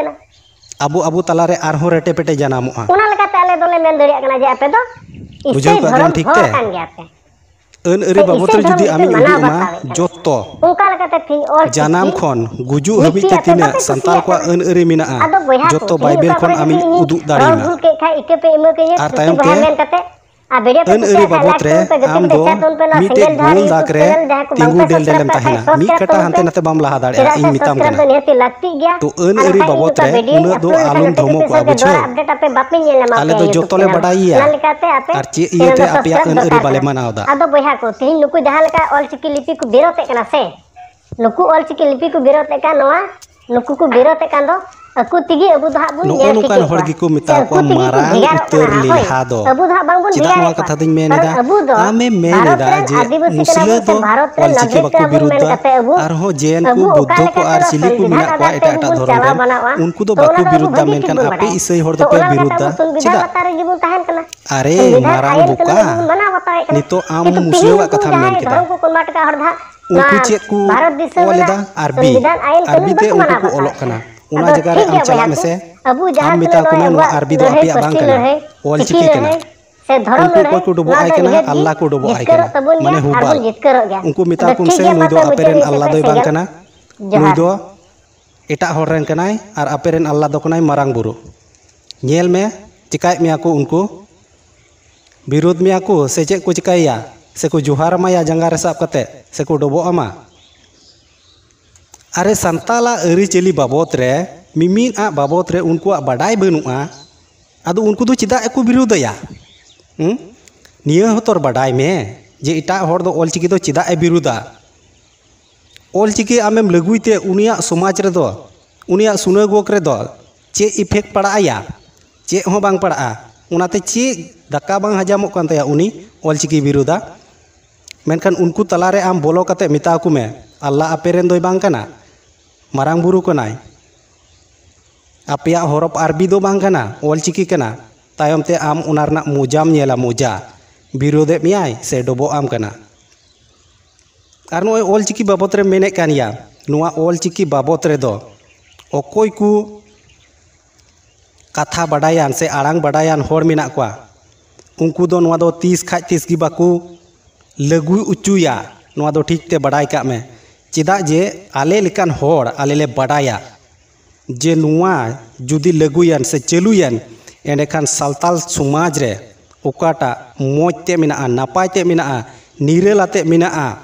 ᱟᱵᱚ ᱟᱵᱚ ᱛᱟᱞᱟᱨᱮ ᱟᱨᱦᱚᱸ ᱨᱮᱴᱮ ᱯᱮᱴᱮ ᱡᱟᱱᱟᱢᱚᱜᱼᱟ᱾ ᱚᱱᱟ ᱞᱮᱠᱟᱛᱮ ᱟᱞᱮ ᱫᱚᱞᱮ ᱢᱮᱱ ᱫᱟᱲᱮᱭᱟᱜ ᱠᱟᱱᱟ ᱡᱮ ᱟᱯᱮ ᱫᱚ ᱵᱩᱡᱷᱟᱹᱣ ᱤᱥᱟᱹᱭ ᱠᱟᱜ ᱫᱷᱚᱨᱚᱢ ᱜᱮᱭᱟᱢ ᱴᱷᱤᱠ ᱦᱚᱲ ᱛᱮ? ᱠᱟᱱ ᱜᱮᱭᱟ ᱯᱮ᱾ ᱟᱹᱱ ᱟᱹᱨᱤ ᱥᱮ ᱵᱟᱵᱚᱫ ᱤᱥᱟᱹᱭ ᱨᱮ ᱫᱷᱚᱨᱚᱢ ᱡᱩᱫᱤ ᱜᱮᱯᱮ ᱟᱢᱮᱢ ᱢᱟᱱᱟᱣ ᱦᱤᱡᱩᱜ ᱢᱟ, ᱵᱟᱛᱟᱣᱮᱫ ᱠᱟᱱᱟ᱾ ᱡᱚᱛᱚ ᱚᱱᱠᱟ ᱞᱮᱠᱟᱛᱮ ᱛᱮᱦᱮᱧ ᱚᱞ ᱡᱟᱱᱟᱢ ᱪᱤᱠᱤ ᱠᱷᱚᱱ ᱜᱩᱡᱩᱜ ᱦᱟᱹᱵᱤᱡ ᱢᱤᱫᱴᱤᱡ ᱛᱮ ᱟᱯᱮ ᱛᱤᱱᱟᱹᱜ ᱵᱟᱯᱮ ᱥᱟᱱᱛᱟᱞ ᱠᱩᱥᱤᱭᱟᱜ ᱠᱚᱣᱟᱜ ᱠᱟᱱᱟ᱾ ᱟᱹᱱ ᱟᱹᱨᱤ ᱢᱮᱱᱟᱜᱼᱟ, ᱟᱫᱚ ᱵᱚᱭᱦᱟ ᱠᱚ, ᱡᱚᱛᱚ ᱛᱮᱦᱮᱧ ᱵᱟᱭᱵᱮᱞ ᱚᱠᱟ ᱠᱷᱚᱱ ᱠᱚᱨᱮ ᱡᱩᱫᱤ ᱟᱢᱤᱧ ᱤᱧᱤᱧ ᱩᱫᱩᱜ ᱨᱚᱲ ᱫᱟᱲᱮᱭᱟᱢᱟ᱾ ᱵᱷᱩᱞ ᱠᱮᱫ ᱠᱷᱟᱡ, ᱤᱠᱟᱹ ᱯᱮ ᱤᱢᱟᱹ ᱠᱟᱹᱧᱟᱹ, ᱟᱨ ᱛᱷᱩᱛᱤ ᱛᱟᱭᱚᱢ ᱛᱮ ᱵᱚᱭᱦᱟ ᱢᱮᱱ ᱠᱟᱛᱮ, ᱟᱨ video ᱯᱮ ᱟᱹᱱ ᱟᱹᱨᱤ ᱠᱩᱥᱤᱭᱟᱜ ᱠᱷᱟᱡ ᱵᱟᱵᱚᱫ like ᱨᱮ ᱛᱟᱵᱚᱱ ᱯᱮ, ᱜᱟᱛᱮ ᱟᱢ ᱠᱚ ᱫᱚ share ᱛᱟᱵᱚᱱ ᱯᱮ, ᱚᱱᱟ ᱢᱤᱫᱴᱮᱡ ᱥᱮᱸᱜᱮᱞ ᱡᱟᱦᱟᱸ ᱜᱳᱞ ᱠᱚ ᱫᱟᱜᱽ YouTube ᱨᱮ channel ᱡᱟᱦᱟᱸ ᱠᱚ ᱵᱟᱝ ᱛᱤᱸᱜᱩ ᱯᱮ ᱰᱮᱞ ᱰᱮᱞᱮᱢ subscribe ᱠᱟᱜ ᱛᱟᱦᱮᱱᱟ᱾ ᱠᱷᱟᱡ, ᱢᱤᱫ subscribe ᱠᱟᱴᱟ ᱛᱟᱵᱚᱱ ᱦᱟᱱᱛᱮ ᱯᱮ᱾ ᱱᱟᱛᱮ ᱵᱟᱢ ᱞᱟᱦᱟ ᱫᱟᱲᱮᱭᱟᱜᱼᱟ, ᱪᱮᱫᱟᱜ ᱥᱮ ᱤᱧ ᱢᱮᱛᱟᱢ subscribe ᱠᱟᱱᱟ᱾ ᱫᱚ ᱱᱤᱦᱟᱹᱛᱤ ᱞᱟᱹᱠᱛᱤᱜ ᱜᱮᱭᱟ᱾ ᱛᱚ ᱟᱹᱱ ᱟᱨ ᱟᱹᱨᱤ ᱵᱟᱠᱷᱟᱡ ᱡᱩᱫᱤ ᱵᱟᱵᱚᱫ ᱚᱱᱠᱟ ᱨᱮ video ᱩᱱᱟᱹᱜ ᱮᱱᱠᱷᱟᱱ ᱫᱚ ᱟᱞᱚᱢ notification ᱫᱷᱚᱢᱚ ᱯᱮ ᱠᱚᱜᱼᱟ, ᱥᱟᱶᱛᱮ ᱫᱚᱦᱲᱟ ᱵᱩᱡᱷᱟᱹᱣ? update ᱟᱯᱮ ᱵᱟᱯᱮ ᱧᱮᱞ ᱧᱟᱢᱟ ᱟᱞᱮ ᱟᱯᱮᱭᱟᱜ ᱫᱚ YouTube ᱡᱚᱛᱚ ᱞᱮ channel ᱨᱮ᱾ ᱵᱟᱰᱟᱭ ᱜᱮᱭᱟ, ᱚᱱᱟ ᱞᱮᱠᱟᱛᱮ ᱟᱯᱮ ᱟᱨ ᱪᱮᱫ channel ᱤᱭᱟᱹᱛᱮ ᱫᱚ ᱟᱯᱮᱭᱟᱜ subscribe ᱟᱹᱱ ᱟᱹᱨᱤ ᱫᱚᱨᱠᱟᱨ ᱵᱟᱞᱮ ᱠᱟᱱᱟ᱾ ᱢᱟᱱᱟᱣ ᱮᱫᱟ᱾ ᱟᱫᱚ ᱵᱚᱭᱦᱟ ᱠᱚ, ᱛᱮᱦᱮᱧ ᱱᱩᱠᱩ ᱡᱟᱦᱟᱸ ᱞᱮᱠᱟ ᱚᱞ ᱪᱤᱠᱤ ᱞᱤᱯᱤ ᱠᱚ ᱵᱮᱨᱚᱛᱮᱫ ᱠᱟᱱᱟ ᱥᱮ, ᱱᱩᱠᱩ ᱚᱞ ᱪᱤᱠᱤ ᱞᱤᱯᱤ ᱠᱚ ᱵᱮᱨᱚᱛᱮᱫ ᱠᱟᱱ, ᱱᱚᱣᱟ ᱱᱩᱠᱩ ᱠᱚ ᱵᱮᱨᱚᱛᱮᱫ ᱠᱟᱱ ᱫᱚ ᱟᱠᱚ ᱛᱮᱜᱮ ᱟᱵᱚ ᱫᱚ ᱦᱟᱸᱜ ᱵᱚᱱ ᱱᱚᱜᱼᱚ ᱧᱮᱞ ᱱᱚᱝᱠᱟᱱ ᱴᱷᱤᱠᱮᱫ ᱦᱚᱲ ᱠᱚᱣᱟ᱾ ᱜᱮᱠᱚ ᱥᱮ ᱢᱮᱛᱟ ᱟᱠᱚ ᱠᱚᱣᱟ ᱛᱮᱜᱮ ᱠᱚ ᱢᱟᱨᱟᱝ ᱵᱷᱮᱜᱟᱨᱚᱜ ᱩᱛᱟᱹᱨ ᱠᱟᱱᱟ ᱦᱟᱸᱜ᱾ ᱦᱳᱭ, ᱞᱮᱞᱦᱟ ᱫᱚ᱾ ᱟᱵᱚ ᱫᱚ ᱦᱟᱸᱜ ᱵᱟᱝᱵᱚᱱ ᱪᱮᱫᱟᱜ ᱱᱚᱣᱟ ᱵᱷᱮᱜᱟᱨᱮᱫ ᱠᱟᱛᱷᱟ ᱠᱚᱣᱟ᱾ ᱫᱚᱧ ᱢᱮᱱ ᱠᱟᱨᱚᱱ ᱮᱫᱟ? ᱟᱵᱚ ᱫᱚ ᱟᱢᱮᱢ ᱢᱮᱱ ᱵᱷᱟᱨᱚᱛ ᱮᱫᱟ ᱨᱮᱱ ᱡᱮ ᱟᱹᱫᱤᱵᱟᱹᱥᱤ ᱠᱟᱱᱟ ᱢᱩᱥᱞᱟᱹ ᱵᱚᱱ ᱥᱮ ᱫᱚ ᱵᱷᱟᱨᱚᱛ ᱨᱮᱱ ᱚᱞᱪᱤᱠᱤ ᱱᱟᱜᱚᱨᱤᱠ ᱵᱟᱠᱚ ᱠᱟᱱᱟ ᱵᱚᱱ ᱢᱮᱱ ᱵᱤᱨᱩᱫᱷᱟ, ᱠᱟᱛᱮ ᱟᱵᱚ, ᱟᱨᱦᱚᱸ ᱡᱮᱱ ᱠᱚ, ᱟᱵᱚ ᱚᱠᱟ ᱵᱩᱫᱽᱫᱷᱚ ᱠᱚ ᱞᱮᱠᱟᱛᱮ ᱟᱨ ᱚᱱᱟ ᱪᱤᱞᱤ ᱠᱚ ᱢᱮᱱᱟᱜ ᱥᱚᱝᱵᱤᱫᱷᱟᱱ ᱠᱚᱣᱟ ᱟᱫᱷᱟᱨ ᱛᱮ ᱮᱴᱟᱜ ᱟᱵᱚ ᱮᱴᱟᱜ ᱵᱚᱱ ᱫᱷᱚᱨᱚᱢ ᱪᱟᱞᱟᱣ ᱨᱮᱱ, ᱢᱟᱱᱟᱣᱟ? ᱩᱱᱠᱩ ᱫᱚ ᱛᱚ ᱚᱱᱟ ᱵᱟᱠᱚ ᱫᱚ ᱟᱵᱚ ᱵᱤᱨᱩᱫᱷᱟ, ᱵᱷᱟᱹᱜᱤ ᱴᱷᱤᱠ ᱢᱮᱱᱠᱷᱟᱱ ᱵᱚᱱ ᱟᱯᱮ ᱵᱟᱲᱟᱭᱟ᱾ ᱤᱥᱟᱹᱭ ᱦᱚᱲ ᱛᱚ ᱫᱚᱯᱮ ᱚᱱᱟ ᱞᱮᱠᱟᱛᱮ ᱵᱤᱨᱩᱫᱷᱟ᱾ ᱟᱵᱚ ᱥᱚᱝᱵᱤᱫᱷᱟᱱ ᱪᱮᱫᱟᱜ? ᱞᱟᱛᱟᱨ ᱨᱮᱜᱮ ᱵᱚᱱ ᱛᱟᱦᱮᱱ ᱠᱟᱱᱟ᱾ ᱟᱨᱮ ᱥᱚᱝᱵᱤᱫᱷᱟᱱ ᱢᱟᱨᱟᱝ ᱟᱭᱤᱱ ᱵᱚᱠᱟ, ᱠᱟᱹᱱᱩᱱ ᱨᱮᱜᱮ ᱵᱚᱱ ᱢᱟᱱᱟᱣ ᱵᱟᱛᱟᱣᱮᱫ ᱠᱟᱱᱟ᱾ ᱱᱤᱛᱚᱜ ᱟᱢ ᱠᱤᱱᱛᱩ ᱛᱮᱦᱮᱧ ᱢᱩᱥᱞᱟᱹᱣᱟᱜ ᱩᱱᱠᱩ ᱠᱟᱛᱷᱟᱢ ᱢᱮᱱ ᱡᱟᱦᱟᱸᱭ ᱠᱮᱫᱟ᱾ ᱫᱷᱚᱨᱚᱢ ᱠᱚ convert ᱟᱠᱟᱫ ᱦᱚᱲ ᱫᱚ ᱦᱟᱸᱜ ᱩᱱᱠᱩ ᱱᱚᱣᱟ ᱪᱮᱫ ᱠᱚ ᱵᱷᱟᱨᱚᱛ ᱫᱤᱥᱚᱢ ᱚᱞ ᱨᱮᱱᱟᱜ ᱮᱫᱟ? ᱟᱨᱵᱤ᱾ ᱥᱚᱝᱵᱤᱫᱷᱟᱱ ᱟᱭᱤᱱ ᱠᱟᱹᱱᱩᱱ ᱟᱨᱵᱤ ᱛᱮ ᱵᱟᱠᱚ ᱩᱱᱠᱩ ᱢᱟᱱᱟᱣ ᱠᱚ ᱚᱞᱚᱜ ᱵᱟᱛᱟᱣᱮᱫ ᱠᱟᱱᱟ᱾ ᱠᱟᱱᱟ᱾ ᱚᱱᱟ ᱟᱫᱚ ᱡᱟᱭᱜᱟ ᱨᱮ ᱴᱷᱤᱠ ᱟᱢ ᱜᱮᱭᱟ ᱵᱚᱭᱦᱟ ᱪᱟᱞᱟᱜ ᱠᱚ, ᱢᱮᱥᱮ, ᱟᱵᱚ ᱡᱟᱦᱟᱸ ᱟᱢ ᱢᱮᱛᱟ ᱛᱤᱱᱟᱹᱜ ᱠᱚ ᱱᱚᱜᱼᱚᱭ ᱢᱮ, ᱱᱚᱣᱟ ᱟᱵᱚᱣᱟᱜ ᱟᱨᱵᱤ ᱫᱚ ᱞᱟᱹᱲᱦᱟᱹᱭ ᱟᱯᱮᱭᱟᱜ ᱵᱟᱝ ᱯᱟᱹᱨᱥᱤ ᱠᱟᱱᱟ, ᱞᱟᱹᱲᱦᱟᱹᱭ ᱚᱞ ᱪᱤᱠᱤ ᱪᱤᱠᱤ ᱞᱟᱹᱲᱦᱟᱹᱭ, ᱠᱟᱱᱟ᱾ ᱩᱱᱠᱩ ᱚᱠᱚᱭ ᱠᱚ ᱰᱚᱵᱚᱜ ᱱᱚᱣᱟ ᱟᱭ ᱫᱚ ᱠᱟᱱᱟ, ᱱᱤᱦᱟᱹᱛ ᱜᱮ ᱟᱞᱞᱟ ᱠᱚ ᱰᱚᱵᱚᱜ ᱟᱭ ᱡᱤᱛᱠᱟᱹᱨᱚᱜ ᱠᱟᱱᱟ, ᱛᱟᱵᱚᱱ ᱜᱮᱭᱟ ᱢᱟᱱᱮ ᱟᱨ ᱵᱚᱱ ᱦᱩᱵᱟᱞ᱾ ᱡᱤᱛᱠᱟᱹᱨᱚᱜ ᱜᱮᱭᱟ᱾ ᱩᱱᱠᱩ ᱢᱮᱛᱟ ᱟᱫᱚ ᱠᱚ ᱴᱷᱤᱠ ᱥᱮ, ᱜᱮᱭᱟ, ᱱᱩᱭ ᱢᱟ ᱫᱚ ᱛᱚᱵᱮ ᱟᱯᱮ ᱢᱩᱪᱟᱹᱫ ᱨᱮᱱ ᱨᱮ ᱟᱞᱞᱟ ᱥᱮ ᱫᱚ ᱵᱟᱝ ᱥᱮᱸᱜᱮᱞ ᱠᱟᱱᱟ, ᱡᱚᱦᱟᱨ᱾ ᱱᱩᱭ ᱫᱚ ᱮᱴᱟᱜ ᱦᱚᱲ ᱨᱮᱱ ᱠᱟᱱᱟᱭ ᱟᱨ ᱟᱯᱮ ᱨᱮᱱ ᱟᱞᱞᱟ ᱫᱚ ᱠᱟᱱᱟᱭ ᱢᱟᱨᱟᱝ ᱵᱩᱨᱩ᱾ ᱧᱮᱞ ᱢᱮ, ᱪᱮᱠᱟᱭᱮᱫ ᱢᱮᱭᱟ ᱠᱚ ᱩᱱᱠᱩ᱾ ᱵᱤᱨᱳᱫᱷ ᱢᱮᱭᱟ ᱠᱚ ᱥᱮ ᱪᱮᱫ ᱠᱚ ᱪᱮᱠᱟᱭᱮᱭᱟ? ᱥᱮᱠᱚ ᱡᱚᱦᱟᱨ ᱟᱢᱟᱭᱟ ᱡᱟᱸᱜᱟ ᱨᱮ ᱥᱟᱵ ᱠᱟᱛᱮ, ᱥᱮᱠᱚ ᱰᱚᱵᱚᱜ ᱟᱢᱟ? ᱟᱨᱮ, ᱥᱟᱱᱛᱟᱞᱟᱜ ᱟᱹᱨᱤᱪᱟᱹᱞᱤ ᱵᱟᱵᱚᱫ ᱨᱮ, ᱢᱤᱢᱤᱫ ᱟᱜ ᱵᱟᱵᱚᱫ ᱨᱮ ᱩᱱᱠᱩᱣᱟᱜ ᱵᱟᱰᱟᱭ ᱵᱟᱹᱱᱩᱜᱼᱟ᱾ ᱟᱫᱚ ᱩᱱᱠᱩ ᱫᱚ ᱪᱮᱫᱟᱜ ᱠᱚ ᱵᱤᱨᱳᱫᱷ ᱮᱭᱟ? ᱦᱩᱸ? ᱱᱤᱭᱟᱹ ᱦᱚᱸᱛᱚᱨ ᱵᱟᱰᱟᱭ ᱢᱮ ᱡᱮ ᱮᱴᱟᱜ ᱦᱚᱲ ᱫᱚ ᱚᱞᱪᱤᱠᱤ ᱫᱚ ᱪᱮᱫᱟᱜ ᱮ ᱵᱤᱨᱳᱫᱷᱟ? ᱚᱞᱪᱤᱠᱤ ᱟᱢᱮᱢ ᱞᱟᱹᱜᱩᱭ ᱛᱮ ᱩᱱᱤᱭᱟᱜ ᱥᱚᱢᱟᱡᱽ ᱨᱮᱫᱚ, ᱩᱱᱤᱭᱟᱜ ᱥᱩᱱᱟᱹᱜᱚᱜᱽ ᱨᱮᱫᱚ ᱪᱮᱫ effect ᱯᱟᱲᱟᱜ ᱟᱭᱟ? ᱪᱮᱫ ᱦᱚᱸ ᱵᱟᱝ ᱯᱟᱲᱟᱜᱼᱟ᱾ ᱚᱱᱟᱛᱮ ᱪᱮᱫ ᱫᱟᱠᱟ ᱵᱟᱝ ᱦᱟᱡᱟᱢᱚᱜ ᱠᱟᱱ ᱛᱟᱭᱟ ᱩᱱᱤ ᱚᱞᱪᱤᱠᱤ ᱵᱤᱨᱳᱫᱷᱟ᱾ ᱢᱮᱱᱠᱷᱟᱱ ᱩᱱᱠᱩ ᱛᱟᱞᱟᱨᱮ ᱟᱢ ᱵᱚᱞᱚ ᱠᱟᱛᱮ ᱢᱮᱛᱟ ᱟᱠᱚ ᱢᱮ, ᱟᱞᱞᱟ ᱟᱯᱮ ᱨᱮᱱ ᱫᱚᱭ ᱵᱟᱝ ᱠᱟᱱᱟ, ᱢᱟᱨᱟᱝ ᱵᱩᱨᱩ ᱠᱟᱱᱟᱭ, ᱟᱯᱮᱭᱟᱜ ᱦᱚᱨᱚᱯ ᱟᱨᱵᱤ ᱫᱚ ᱵᱟᱝ ᱠᱟᱱᱟ, ᱚᱞᱪᱤᱠᱤ ᱠᱟᱱᱟ᱾ ᱛᱟᱭᱚᱢ ᱛᱮ ᱟᱢ ᱚᱱᱟ ᱨᱮᱱᱟᱜ ᱢᱚᱡᱟᱢ ᱧᱮᱞᱟ, ᱢᱚᱡᱟ᱾ ᱵᱤᱨᱳᱫᱷᱮᱫ ᱢᱮᱭᱟᱭ ᱥᱮ ᱰᱚᱵᱚᱜ ᱟᱢ ᱠᱟᱱᱟ? ᱟᱨ ᱱᱚᱜᱼᱚᱭ ᱚᱞᱪᱤᱠᱤ ᱵᱟᱵᱚᱛ ᱨᱮ ᱢᱮᱱᱮᱫ ᱠᱟᱱ ᱜᱮᱭᱟ, ᱱᱚᱣᱟ ᱚᱞᱪᱤᱠᱤ ᱵᱟᱵᱚᱛ ᱨᱮᱫᱚ ᱚᱠᱚᱭ ᱠᱚ ᱠᱟᱛᱷᱟ ᱵᱟᱰᱟᱭᱟᱱ ᱥᱮ ᱟᱲᱟᱝ ᱵᱟᱰᱟᱭᱟᱱ ᱦᱚᱲ ᱢᱮᱱᱟᱜ ᱠᱚᱣᱟ, ᱩᱱᱠᱩ ᱫᱚ ᱱᱚᱣᱟ ᱫᱚ ᱛᱤᱥ ᱠᱷᱟᱡ ᱛᱤᱥ ᱜᱮ ᱵᱟᱠᱚ ᱞᱟᱹᱜᱩ ᱚᱪᱚᱭᱟ᱾ ᱱᱚᱣᱟ ᱫᱚ ᱴᱷᱤᱠ ᱛᱮ ᱵᱟᱰᱟᱭ ᱠᱟᱜ ᱢᱮ᱾ ᱪᱮᱫᱟᱜ ᱡᱮ ᱟᱞᱮ ᱞᱮᱠᱟᱱ ᱦᱚᱲ, ᱟᱞᱮ ᱞᱮ ᱵᱟᱰᱟᱭᱟ ᱡᱮ ᱱᱚᱣᱟ ᱡᱩᱫᱤ ᱞᱟᱹᱜᱩᱭᱮᱱ ᱥᱮ ᱪᱟᱹᱞᱩᱭᱮᱱ, ᱮᱸᱰᱮᱠᱷᱟᱱ ᱥᱟᱱᱛᱟᱞ ᱥᱚᱢᱟᱡᱽ ᱨᱮ ᱚᱠᱟᱴᱟᱜ ᱢᱚᱡᱽ ᱛᱮ ᱢᱮᱱᱟᱜᱼᱟ, ᱱᱟᱯᱟᱭ ᱛᱮ ᱢᱮᱱᱟᱜᱼᱟ, ᱱᱤᱨᱟᱹᱞ ᱟᱛᱮ ᱢᱮᱱᱟᱜᱼᱟ,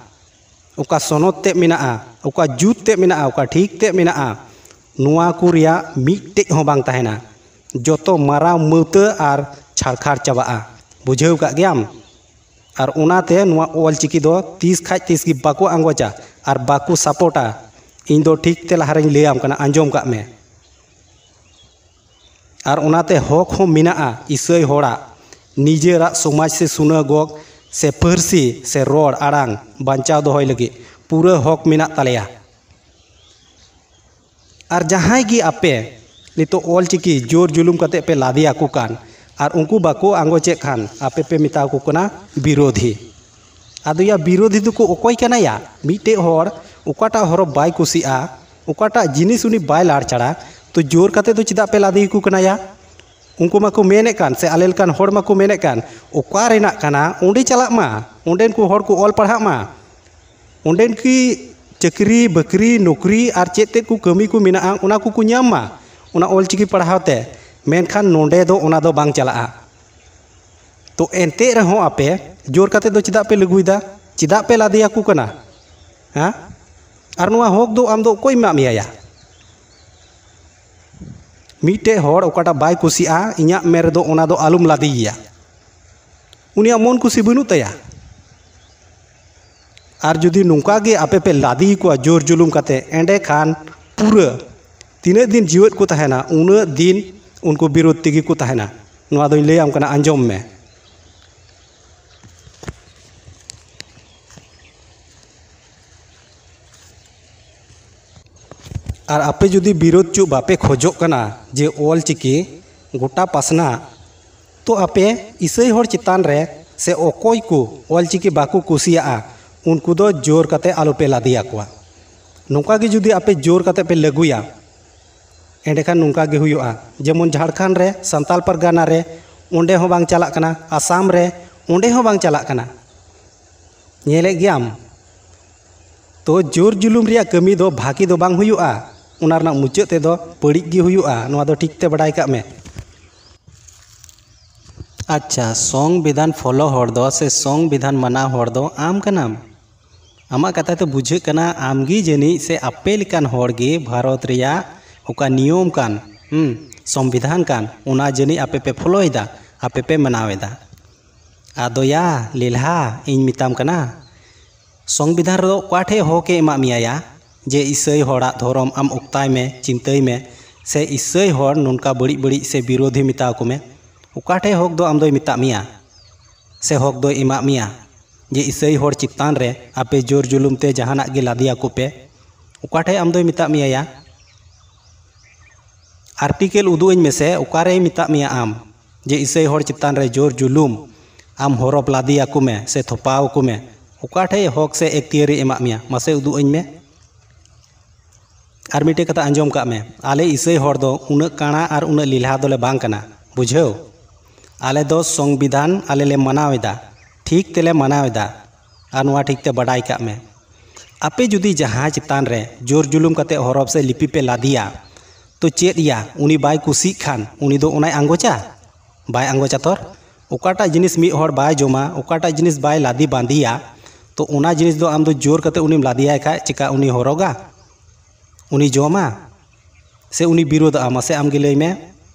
ᱚᱠᱟ ᱥᱚᱱᱚᱛ ᱛᱮ ᱢᱮᱱᱟᱜᱼᱟ, ᱚᱠᱟ ᱡᱩᱛ ᱛᱮ ᱢᱮᱱᱟᱜᱼᱟ, ᱚᱠᱟ ᱴᱷᱤᱠ ᱛᱮ ᱢᱮᱱᱟᱜᱼᱟ, ᱱᱚᱣᱟ ᱠᱚ ᱨᱮᱭᱟᱜ ᱢᱤᱫᱴᱮᱡ ᱦᱚᱸ ᱵᱟᱝ ᱛᱟᱦᱮᱱᱟ᱾ ᱡᱚᱛᱚ ᱢᱟᱨᱟᱣ ᱢᱟᱹᱣᱛᱟᱹ ᱟᱨ ᱪᱷᱟᱲᱠᱷᱟᱲ ᱪᱟᱵᱟᱜᱼᱟ᱾ ᱵᱩᱡᱷᱟᱹᱣ ᱠᱟᱜ ᱜᱮᱭᱟᱢ? ᱟᱨ ᱚᱱᱟᱛᱮ ᱱᱚᱣᱟ ᱚᱞ ᱪᱤᱠᱤ ᱫᱚ ᱛᱤᱥ ᱠᱷᱟᱡ ᱛᱤᱥ ᱜᱮ ᱵᱟᱠᱚ ᱟᱸᱜᱚᱪᱟ ᱟᱨ ᱵᱟᱠᱚ ᱥᱟᱯᱳᱨᱴᱟ᱾ ᱤᱧ ᱫᱚ ᱴᱷᱤᱠ ᱛᱮ ᱞᱟᱦᱟᱨᱮᱧ ᱞᱟᱹᱭᱟᱢ ᱠᱟᱱᱟ, ᱟᱸᱡᱚᱢ ᱠᱟᱜ ᱢᱮ᱾ ᱟᱨ ᱚᱱᱟᱛᱮ ᱦᱚᱠ ᱦᱚᱸ ᱢᱮᱱᱟᱜᱼᱟ ᱤᱥᱟᱹᱭ ᱦᱚᱲᱟᱜ, ᱱᱤᱡᱮᱨᱟᱜ ᱥᱚᱢᱟᱡᱽ ᱥᱮ ᱥᱩᱱᱟᱹᱜᱚᱜ ᱥᱮ ᱯᱟᱹᱨᱥᱤ ᱥᱮ ᱨᱚᱲ ᱟᱲᱟᱝ ᱵᱟᱧᱪᱟᱣ ᱫᱚᱦᱚᱭ ᱞᱟᱹᱜᱤᱫ ᱯᱩᱨᱟᱹ ᱦᱚᱠ ᱢᱮᱱᱟᱜ ᱛᱟᱞᱮᱭᱟ᱾ ᱟᱨ ᱡᱟᱦᱟᱸᱭ ᱜᱮ ᱟᱯᱮ ᱱᱤᱛᱚᱜ ᱚᱞ ᱪᱤᱠᱤ ᱡᱳᱨ ᱡᱩᱞᱩᱢ ᱠᱟᱛᱮ ᱯᱮ ᱞᱟᱫᱮᱭᱟᱠᱚ ᱠᱟᱱ ᱟᱨ ᱩᱱᱠᱩ ᱵᱟᱠᱚ ᱟᱸᱜᱚᱪᱮᱫ ᱠᱷᱟᱱ, ᱟᱯᱮ ᱯᱮ ᱢᱮᱛᱟ ᱠᱚ ᱠᱟᱱᱟ ᱵᱤᱨᱳᱫᱷᱤ᱾ ᱟᱫᱚ ᱭᱟ, ᱵᱤᱨᱳᱫᱷᱤ ᱫᱚᱠᱚ ᱚᱠᱚᱭ ᱠᱟᱱᱟ ᱭᱟ? ᱢᱤᱫᱴᱮᱡ ᱦᱚᱲ ᱚᱠᱟᱴᱟᱜ ᱦᱚᱨᱚᱯ ᱵᱟᱭ ᱠᱩᱥᱤᱜᱼᱟ, ᱚᱠᱟᱴᱟᱜ ᱡᱤᱱᱤᱥ ᱩᱱᱤ ᱵᱟᱭ ᱞᱟᱲᱪᱟᱲᱟ, ᱛᱚ ᱡᱳᱨ ᱠᱟᱛᱮ ᱫᱚ ᱪᱮᱫᱟᱜ ᱯᱮ ᱞᱟᱫᱮᱭᱟᱠᱚ ᱠᱟᱱᱟ ᱭᱟ? ᱩᱱᱠᱩ ᱢᱟᱠᱚ ᱢᱮᱱᱮᱫ ᱠᱟᱱ, ᱥᱮ ᱟᱞᱮ ᱞᱮᱠᱟᱱ ᱦᱚᱲ ᱢᱟᱠᱚ ᱢᱮᱱᱮᱫ ᱠᱟᱱ, ᱚᱠᱟ ᱨᱮᱱᱟᱜ ᱠᱟᱱᱟ ᱚᱸᱰᱮ ᱪᱟᱞᱟᱜ ᱢᱟ, ᱚᱸᱰᱮᱱ ᱠᱚ ᱦᱚᱲ ᱠᱚ ᱚᱞ ᱯᱟᱲᱦᱟᱜ ᱢᱟ, ᱚᱸᱰᱮᱱ ᱠᱤ ᱪᱟᱹᱠᱨᱤ ᱵᱟᱹᱠᱨᱤ ᱱᱚᱠᱨᱤ ᱟᱨ ᱪᱮᱫ ᱛᱮᱫ ᱠᱚ ᱠᱟᱹᱢᱤ ᱠᱚ ᱢᱮᱱᱟᱜᱼᱟ, ᱚᱱᱟ ᱠᱚᱠᱚ ᱧᱟᱢ ᱢᱟ ᱚᱱᱟ ᱚᱞ ᱪᱤᱠᱤ ᱯᱟᱲᱦᱟᱣ ᱛᱮ᱾ ᱢᱮᱱᱠᱷᱟᱱ ᱱᱚᱸᱰᱮ ᱫᱚ ᱚᱱᱟ ᱫᱚ ᱵᱟᱝ ᱪᱟᱞᱟᱜᱼᱟ᱾ ᱛᱚ ᱮᱱᱛᱮ ᱨᱮᱦᱚᱸ ᱟᱯᱮ ᱡᱳᱨ ᱠᱟᱛᱮ ᱫᱚ ᱪᱮᱫᱟᱜ ᱯᱮ ᱞᱟᱹᱜᱩᱭᱮᱫᱟ? ᱪᱮᱫᱟᱜ ᱯᱮ ᱞᱟᱫᱮᱭᱟᱠᱚ ᱠᱟᱱᱟ? ᱦᱮᱸ? ᱟᱨ ᱱᱚᱣᱟ ᱦᱚᱠ ᱫᱚ ᱟᱢ ᱫᱚ ᱚᱠᱚᱭ ᱮᱢᱟᱜ ᱢᱮᱭᱟ ᱭᱟ? ᱢᱤᱫᱴᱮᱡ ᱦᱚᱲ ᱚᱠᱟᱴᱟᱜ ᱵᱟᱭ ᱠᱩᱥᱤᱜᱼᱟ, ᱤᱧᱟᱹᱜ ᱢᱮᱱ ᱨᱮᱫᱚ ᱚᱱᱟ ᱫᱚ ᱟᱞᱚᱢ ᱞᱟᱫᱮᱭᱮᱭᱟ᱾ ᱩᱱᱤᱭᱟᱜ ᱢᱚᱱ ᱠᱩᱥᱤ ᱵᱟᱹᱱᱩᱜ ᱛᱟᱭᱟ᱾ ᱟᱨ ᱡᱩᱫᱤ ᱱᱚᱝᱠᱟ ᱜᱮ ᱟᱯᱮ ᱯᱮ ᱞᱟᱫᱮ ᱠᱚᱣᱟ ᱡᱳᱨ ᱡᱩᱞᱩᱢ ᱠᱟᱛᱮ, ᱮᱸᱰᱮᱠᱷᱟᱱ ᱯᱩᱨᱟᱹ ᱛᱤᱱᱟᱹᱜ ᱫᱤᱱ ᱡᱤᱣᱮᱫ ᱠᱚ ᱛᱟᱦᱮᱱᱟ, ᱩᱱᱟᱹᱜ ᱫᱤᱱ ᱩᱱᱠᱩ ᱵᱤᱨᱳᱫᱷ ᱛᱮᱜᱮ ᱠᱚ ᱛᱟᱦᱮᱱᱟ᱾ ᱱᱚᱣᱟ ᱫᱚᱧ ᱞᱟᱹᱭᱟᱢ ᱠᱟᱱᱟ, ᱟᱸᱡᱚᱢ ᱢᱮ᱾ ᱟᱨ ᱟᱯᱮ ᱡᱩᱫᱤ ᱵᱤᱨᱳᱫᱷ ᱪᱚ ᱵᱟᱯᱮ ᱠᱷᱚᱡᱚᱜ ᱠᱟᱱᱟ ᱡᱮ ᱚᱞ ᱪᱤᱠᱤ ᱜᱚᱴᱟ ᱯᱟᱥᱱᱟᱜ, ᱛᱚ ᱟᱯᱮ ᱤᱥᱟᱹᱭ ᱦᱚᱲ ᱪᱮᱛᱟᱱ ᱨᱮ ᱥᱮ ᱚᱠᱚᱭ ᱠᱚ ᱚᱞ ᱪᱤᱠᱤ ᱵᱟᱠᱚ ᱠᱩᱥᱤᱭᱟᱜᱼᱟ, ᱩᱱᱠᱩ ᱫᱚ ᱡᱳᱨ ᱠᱟᱛᱮ ᱟᱞᱚᱯᱮ ᱞᱟᱫᱮᱭᱟᱠᱚᱣᱟ᱾ ᱱᱚᱝᱠᱟ ᱜᱮ ᱡᱩᱫᱤ ᱟᱯᱮ ᱡᱳᱨ ᱠᱟᱛᱮ ᱯᱮ ᱞᱟᱹᱜᱩᱭᱟ, ᱮᱸᱰᱮᱠᱷᱟᱱ ᱱᱚᱝᱠᱟ ᱜᱮ ᱦᱩᱭᱩᱜᱼᱟ᱾ ᱡᱮᱢᱚᱱ ᱡᱷᱟᱲᱠᱷᱚᱸᱰ ᱨᱮ, ᱥᱟᱱᱛᱟᱞ ᱯᱟᱨᱜᱟᱱᱟ ᱨᱮ, ᱚᱸᱰᱮ ᱦᱚᱸ ᱵᱟᱝ ᱪᱟᱞᱟᱜ ᱠᱟᱱᱟ, ᱟᱥᱟᱢ ᱨᱮ, ᱚᱸᱰᱮ ᱦᱚᱸ ᱵᱟᱝ ᱪᱟᱞᱟᱜ ᱠᱟᱱᱟ᱾ ᱧᱮᱞᱮᱫ ᱜᱮᱭᱟᱢ᱾ ᱛᱚ ᱡᱳᱨ ᱡᱩᱞᱩᱢ ᱨᱮᱭᱟᱜ ᱠᱟᱹᱢᱤ ᱫᱚ ᱵᱷᱟᱹᱜᱤ ᱫᱚ ᱵᱟᱝ ᱦᱩᱭᱩᱜᱼᱟ, ᱚᱱᱟ ᱨᱮᱱᱟᱜ ᱢᱩᱪᱟᱹᱫ ᱛᱮᱫᱚ ᱵᱟᱹᱲᱤᱡ ᱜᱮ ᱦᱩᱭᱩᱜᱼᱟ, ᱱᱚᱣᱟ ᱫᱚ ᱴᱷᱤᱠ ᱛᱮ ᱵᱟᱰᱟᱭ ᱠᱟᱜ ᱢᱮ᱾ ᱟᱪᱪᱷᱟ, ᱥᱚᱝᱵᱤᱫᱷᱟᱱ ᱯᱷᱚᱞᱳ ᱦᱚᱲ ᱫᱚ ᱥᱮ ᱥᱚᱝᱵᱤᱫᱷᱟᱱ ᱢᱟᱱᱟᱣ ᱦᱚᱲ ᱫᱚ ᱟᱢ ᱠᱟᱱᱟᱢ᱾ ᱟᱢᱟᱜ ᱠᱟᱛᱷᱟ ᱛᱮ ᱵᱩᱡᱷᱟᱹᱜ ᱠᱟᱱᱟ ᱟᱢᱜᱮ ᱡᱟᱹᱱᱤᱡ ᱥᱮ ᱟᱯᱮ ᱞᱮᱠᱟᱱ ᱦᱚᱲ ᱜᱮ ᱵᱷᱟᱨᱚᱛ ᱨᱮᱭᱟᱜ ᱚᱠᱟ ᱱᱤᱭᱚᱢ ᱠᱟᱱ, ᱦᱩᱸ, ᱥᱚᱝᱵᱤᱫᱷᱟᱱ ᱠᱟᱱ, ᱚᱱᱟ ᱡᱟᱹᱱᱤᱡ ᱟᱯᱮ ᱯᱮ ᱯᱷᱚᱞᱳᱭᱮᱫᱟ, ᱟᱯᱮ ᱯᱮ ᱢᱟᱱᱟᱣᱮᱫᱟ᱾ ᱟᱫᱚᱭᱟ ᱞᱮᱞᱦᱟ, ᱤᱧ ᱢᱮᱛᱟᱢ ᱠᱟᱱᱟ, ᱥᱚᱝᱵᱤᱫᱷᱟᱱ ᱨᱮᱫᱚ ᱚᱠᱟ ᱴᱷᱮᱡ ᱦᱚᱠ ᱮ ᱮᱢᱟᱜ ᱢᱮᱭᱟ ᱭᱟ, ᱡᱮ ᱤᱥᱟᱹᱭ ᱦᱚᱲᱟᱜ ᱫᱷᱚᱨᱚᱢ ᱟᱢ ᱚᱠᱛᱟᱭ ᱢᱮ, ᱪᱤᱱᱛᱟᱹᱭ ᱢᱮ, ᱥᱮ ᱤᱥᱟᱹᱭ ᱦᱚᱲ ᱱᱚᱝᱠᱟ ᱵᱟᱹᱲᱤᱡ ᱵᱟᱹᱲᱤᱡ ᱥᱮ ᱵᱤᱨᱳᱫᱷᱤ ᱢᱮᱛᱟ ᱠᱚ ᱢᱮ? ᱚᱠᱟ ᱴᱷᱮᱡ ᱦᱚᱠ ᱫᱚ ᱟᱢ ᱫᱚᱭ ᱢᱮᱛᱟᱜ ᱢᱮᱭᱟ ᱥᱮ ᱦᱚᱠ ᱫᱚᱭ ᱮᱢᱟᱜ ᱢᱮᱭᱟ ᱡᱮ ᱤᱥᱟᱹᱭ ᱦᱚᱲ ᱪᱮᱛᱟᱱ ᱨᱮ ᱟᱯᱮ ᱡᱳᱨ ᱡᱩᱞᱩᱢ ᱛᱮ ᱡᱟᱦᱟᱱᱟᱜ ᱜᱮ ᱞᱟᱫᱮᱭᱟᱠᱚ ᱯᱮ? ᱚᱠᱟ ᱴᱷᱮᱡ ᱟᱢ ᱫᱚᱭ ᱢᱮᱛᱟᱜ ᱢᱮᱭᱟ ᱭᱟ? ᱟᱨᱴᱤᱠᱮᱞ ᱩᱫᱩᱜ ᱟᱹᱧ ᱢᱮᱥᱮ, ᱚᱠᱟᱨᱮᱭ ᱢᱮᱛᱟᱜ ᱢᱮᱭᱟ ᱟᱢ ᱡᱮ ᱤᱥᱟᱹᱭ ᱦᱚᱲ ᱪᱮᱛᱟᱱ ᱨᱮ ᱡᱳᱨ ᱡᱩᱞᱩᱢ, ᱟᱢ ᱦᱚᱨᱚᱯ ᱞᱟᱫᱮᱭᱟᱠᱚ ᱢᱮ ᱥᱮ ᱛᱷᱚᱯᱟᱣ ᱟᱠᱚ ᱢᱮ? ᱚᱠᱟ ᱴᱷᱮᱡ ᱦᱚᱠ ᱥᱮ ᱮᱠᱛᱤᱭᱟᱹᱨᱮ ᱮᱢᱟᱜ ᱢᱮᱭᱟ? ᱢᱟᱥᱮ ᱩᱫᱩᱜ ᱟᱹᱧ ᱢᱮ᱾ ᱟᱨ ᱢᱤᱫᱴᱮᱡ ᱠᱟᱛᱷᱟ ᱟᱸᱡᱚᱢ ᱠᱟᱜ ᱢᱮ, ᱟᱞᱮ ᱤᱥᱟᱹᱭ ᱦᱚᱲ ᱫᱚ ᱩᱱᱟᱹᱜ ᱠᱟᱬᱟ ᱟᱨ ᱩᱱᱟᱹᱜ ᱞᱮᱞᱦᱟ ᱫᱚᱞᱮ ᱵᱟᱝ ᱠᱟᱱᱟ, ᱵᱩᱡᱷᱟᱹᱣ? ᱟᱞᱮ ᱫᱚ ᱥᱚᱝᱵᱤᱫᱷᱟᱱ ᱟᱞᱮ ᱞᱮ ᱢᱟᱱᱟᱣ ᱮᱫᱟ, ᱴᱷᱤᱠ ᱛᱮᱞᱮ ᱢᱟᱱᱟᱣ ᱮᱫᱟ᱾ ᱟᱨ ᱱᱚᱣᱟ ᱴᱷᱤᱠ ᱛᱮ ᱵᱟᱰᱟᱭ ᱠᱟᱜ ᱢᱮ, ᱟᱯᱮ ᱡᱩᱫᱤ ᱡᱟᱦᱟᱸ ᱪᱮᱛᱟᱱ ᱨᱮ ᱡᱳᱨ ᱡᱩᱞᱩᱢ ᱠᱟᱛᱮ ᱦᱚᱨᱚᱯ ᱥᱮ ᱞᱤᱯᱤ ᱯᱮ ᱞᱟᱫᱮᱭᱟ, ᱛᱚ ᱪᱮᱫ ᱭᱟ, ᱩᱱᱤ ᱵᱟᱭ ᱠᱩᱥᱤᱜ ᱠᱷᱟᱱ ᱩᱱᱤ ᱫᱚ ᱚᱱᱟᱭ ᱟᱸᱜᱚᱪᱟ? ᱵᱟᱭ ᱟᱸᱜᱚᱪᱟ ᱛᱚᱨ᱾ ᱚᱠᱟᱴᱟᱜ ᱡᱤᱱᱤᱥ ᱢᱤᱫ ᱦᱚᱲ ᱵᱟᱭ ᱡᱚᱢᱟ, ᱚᱠᱟᱴᱟᱜ ᱡᱤᱱᱤᱥ ᱵᱟᱭ ᱞᱟᱫᱮ ᱵᱟᱸᱫᱮᱭᱟ, ᱛᱚ ᱚᱱᱟ ᱡᱤᱱᱤᱥ ᱫᱚ ᱟᱢ ᱫᱚ ᱡᱳᱨ ᱠᱟᱛᱮ ᱩᱱᱤᱢ ᱞᱟᱫᱮᱭᱟᱭ ᱠᱷᱟᱡ ᱪᱮᱠᱟ ᱩᱱᱤ ᱦᱚᱨᱚᱜᱟ? ᱩᱱᱤ ᱡᱚᱢᱟ? ᱥᱮ ᱩᱱᱤ ᱵᱤᱨᱳᱫᱷᱚᱜᱼᱟ? ᱢᱟᱥᱮ ᱟᱢ ᱜᱮ ᱞᱟᱹᱭ ᱢᱮ᱾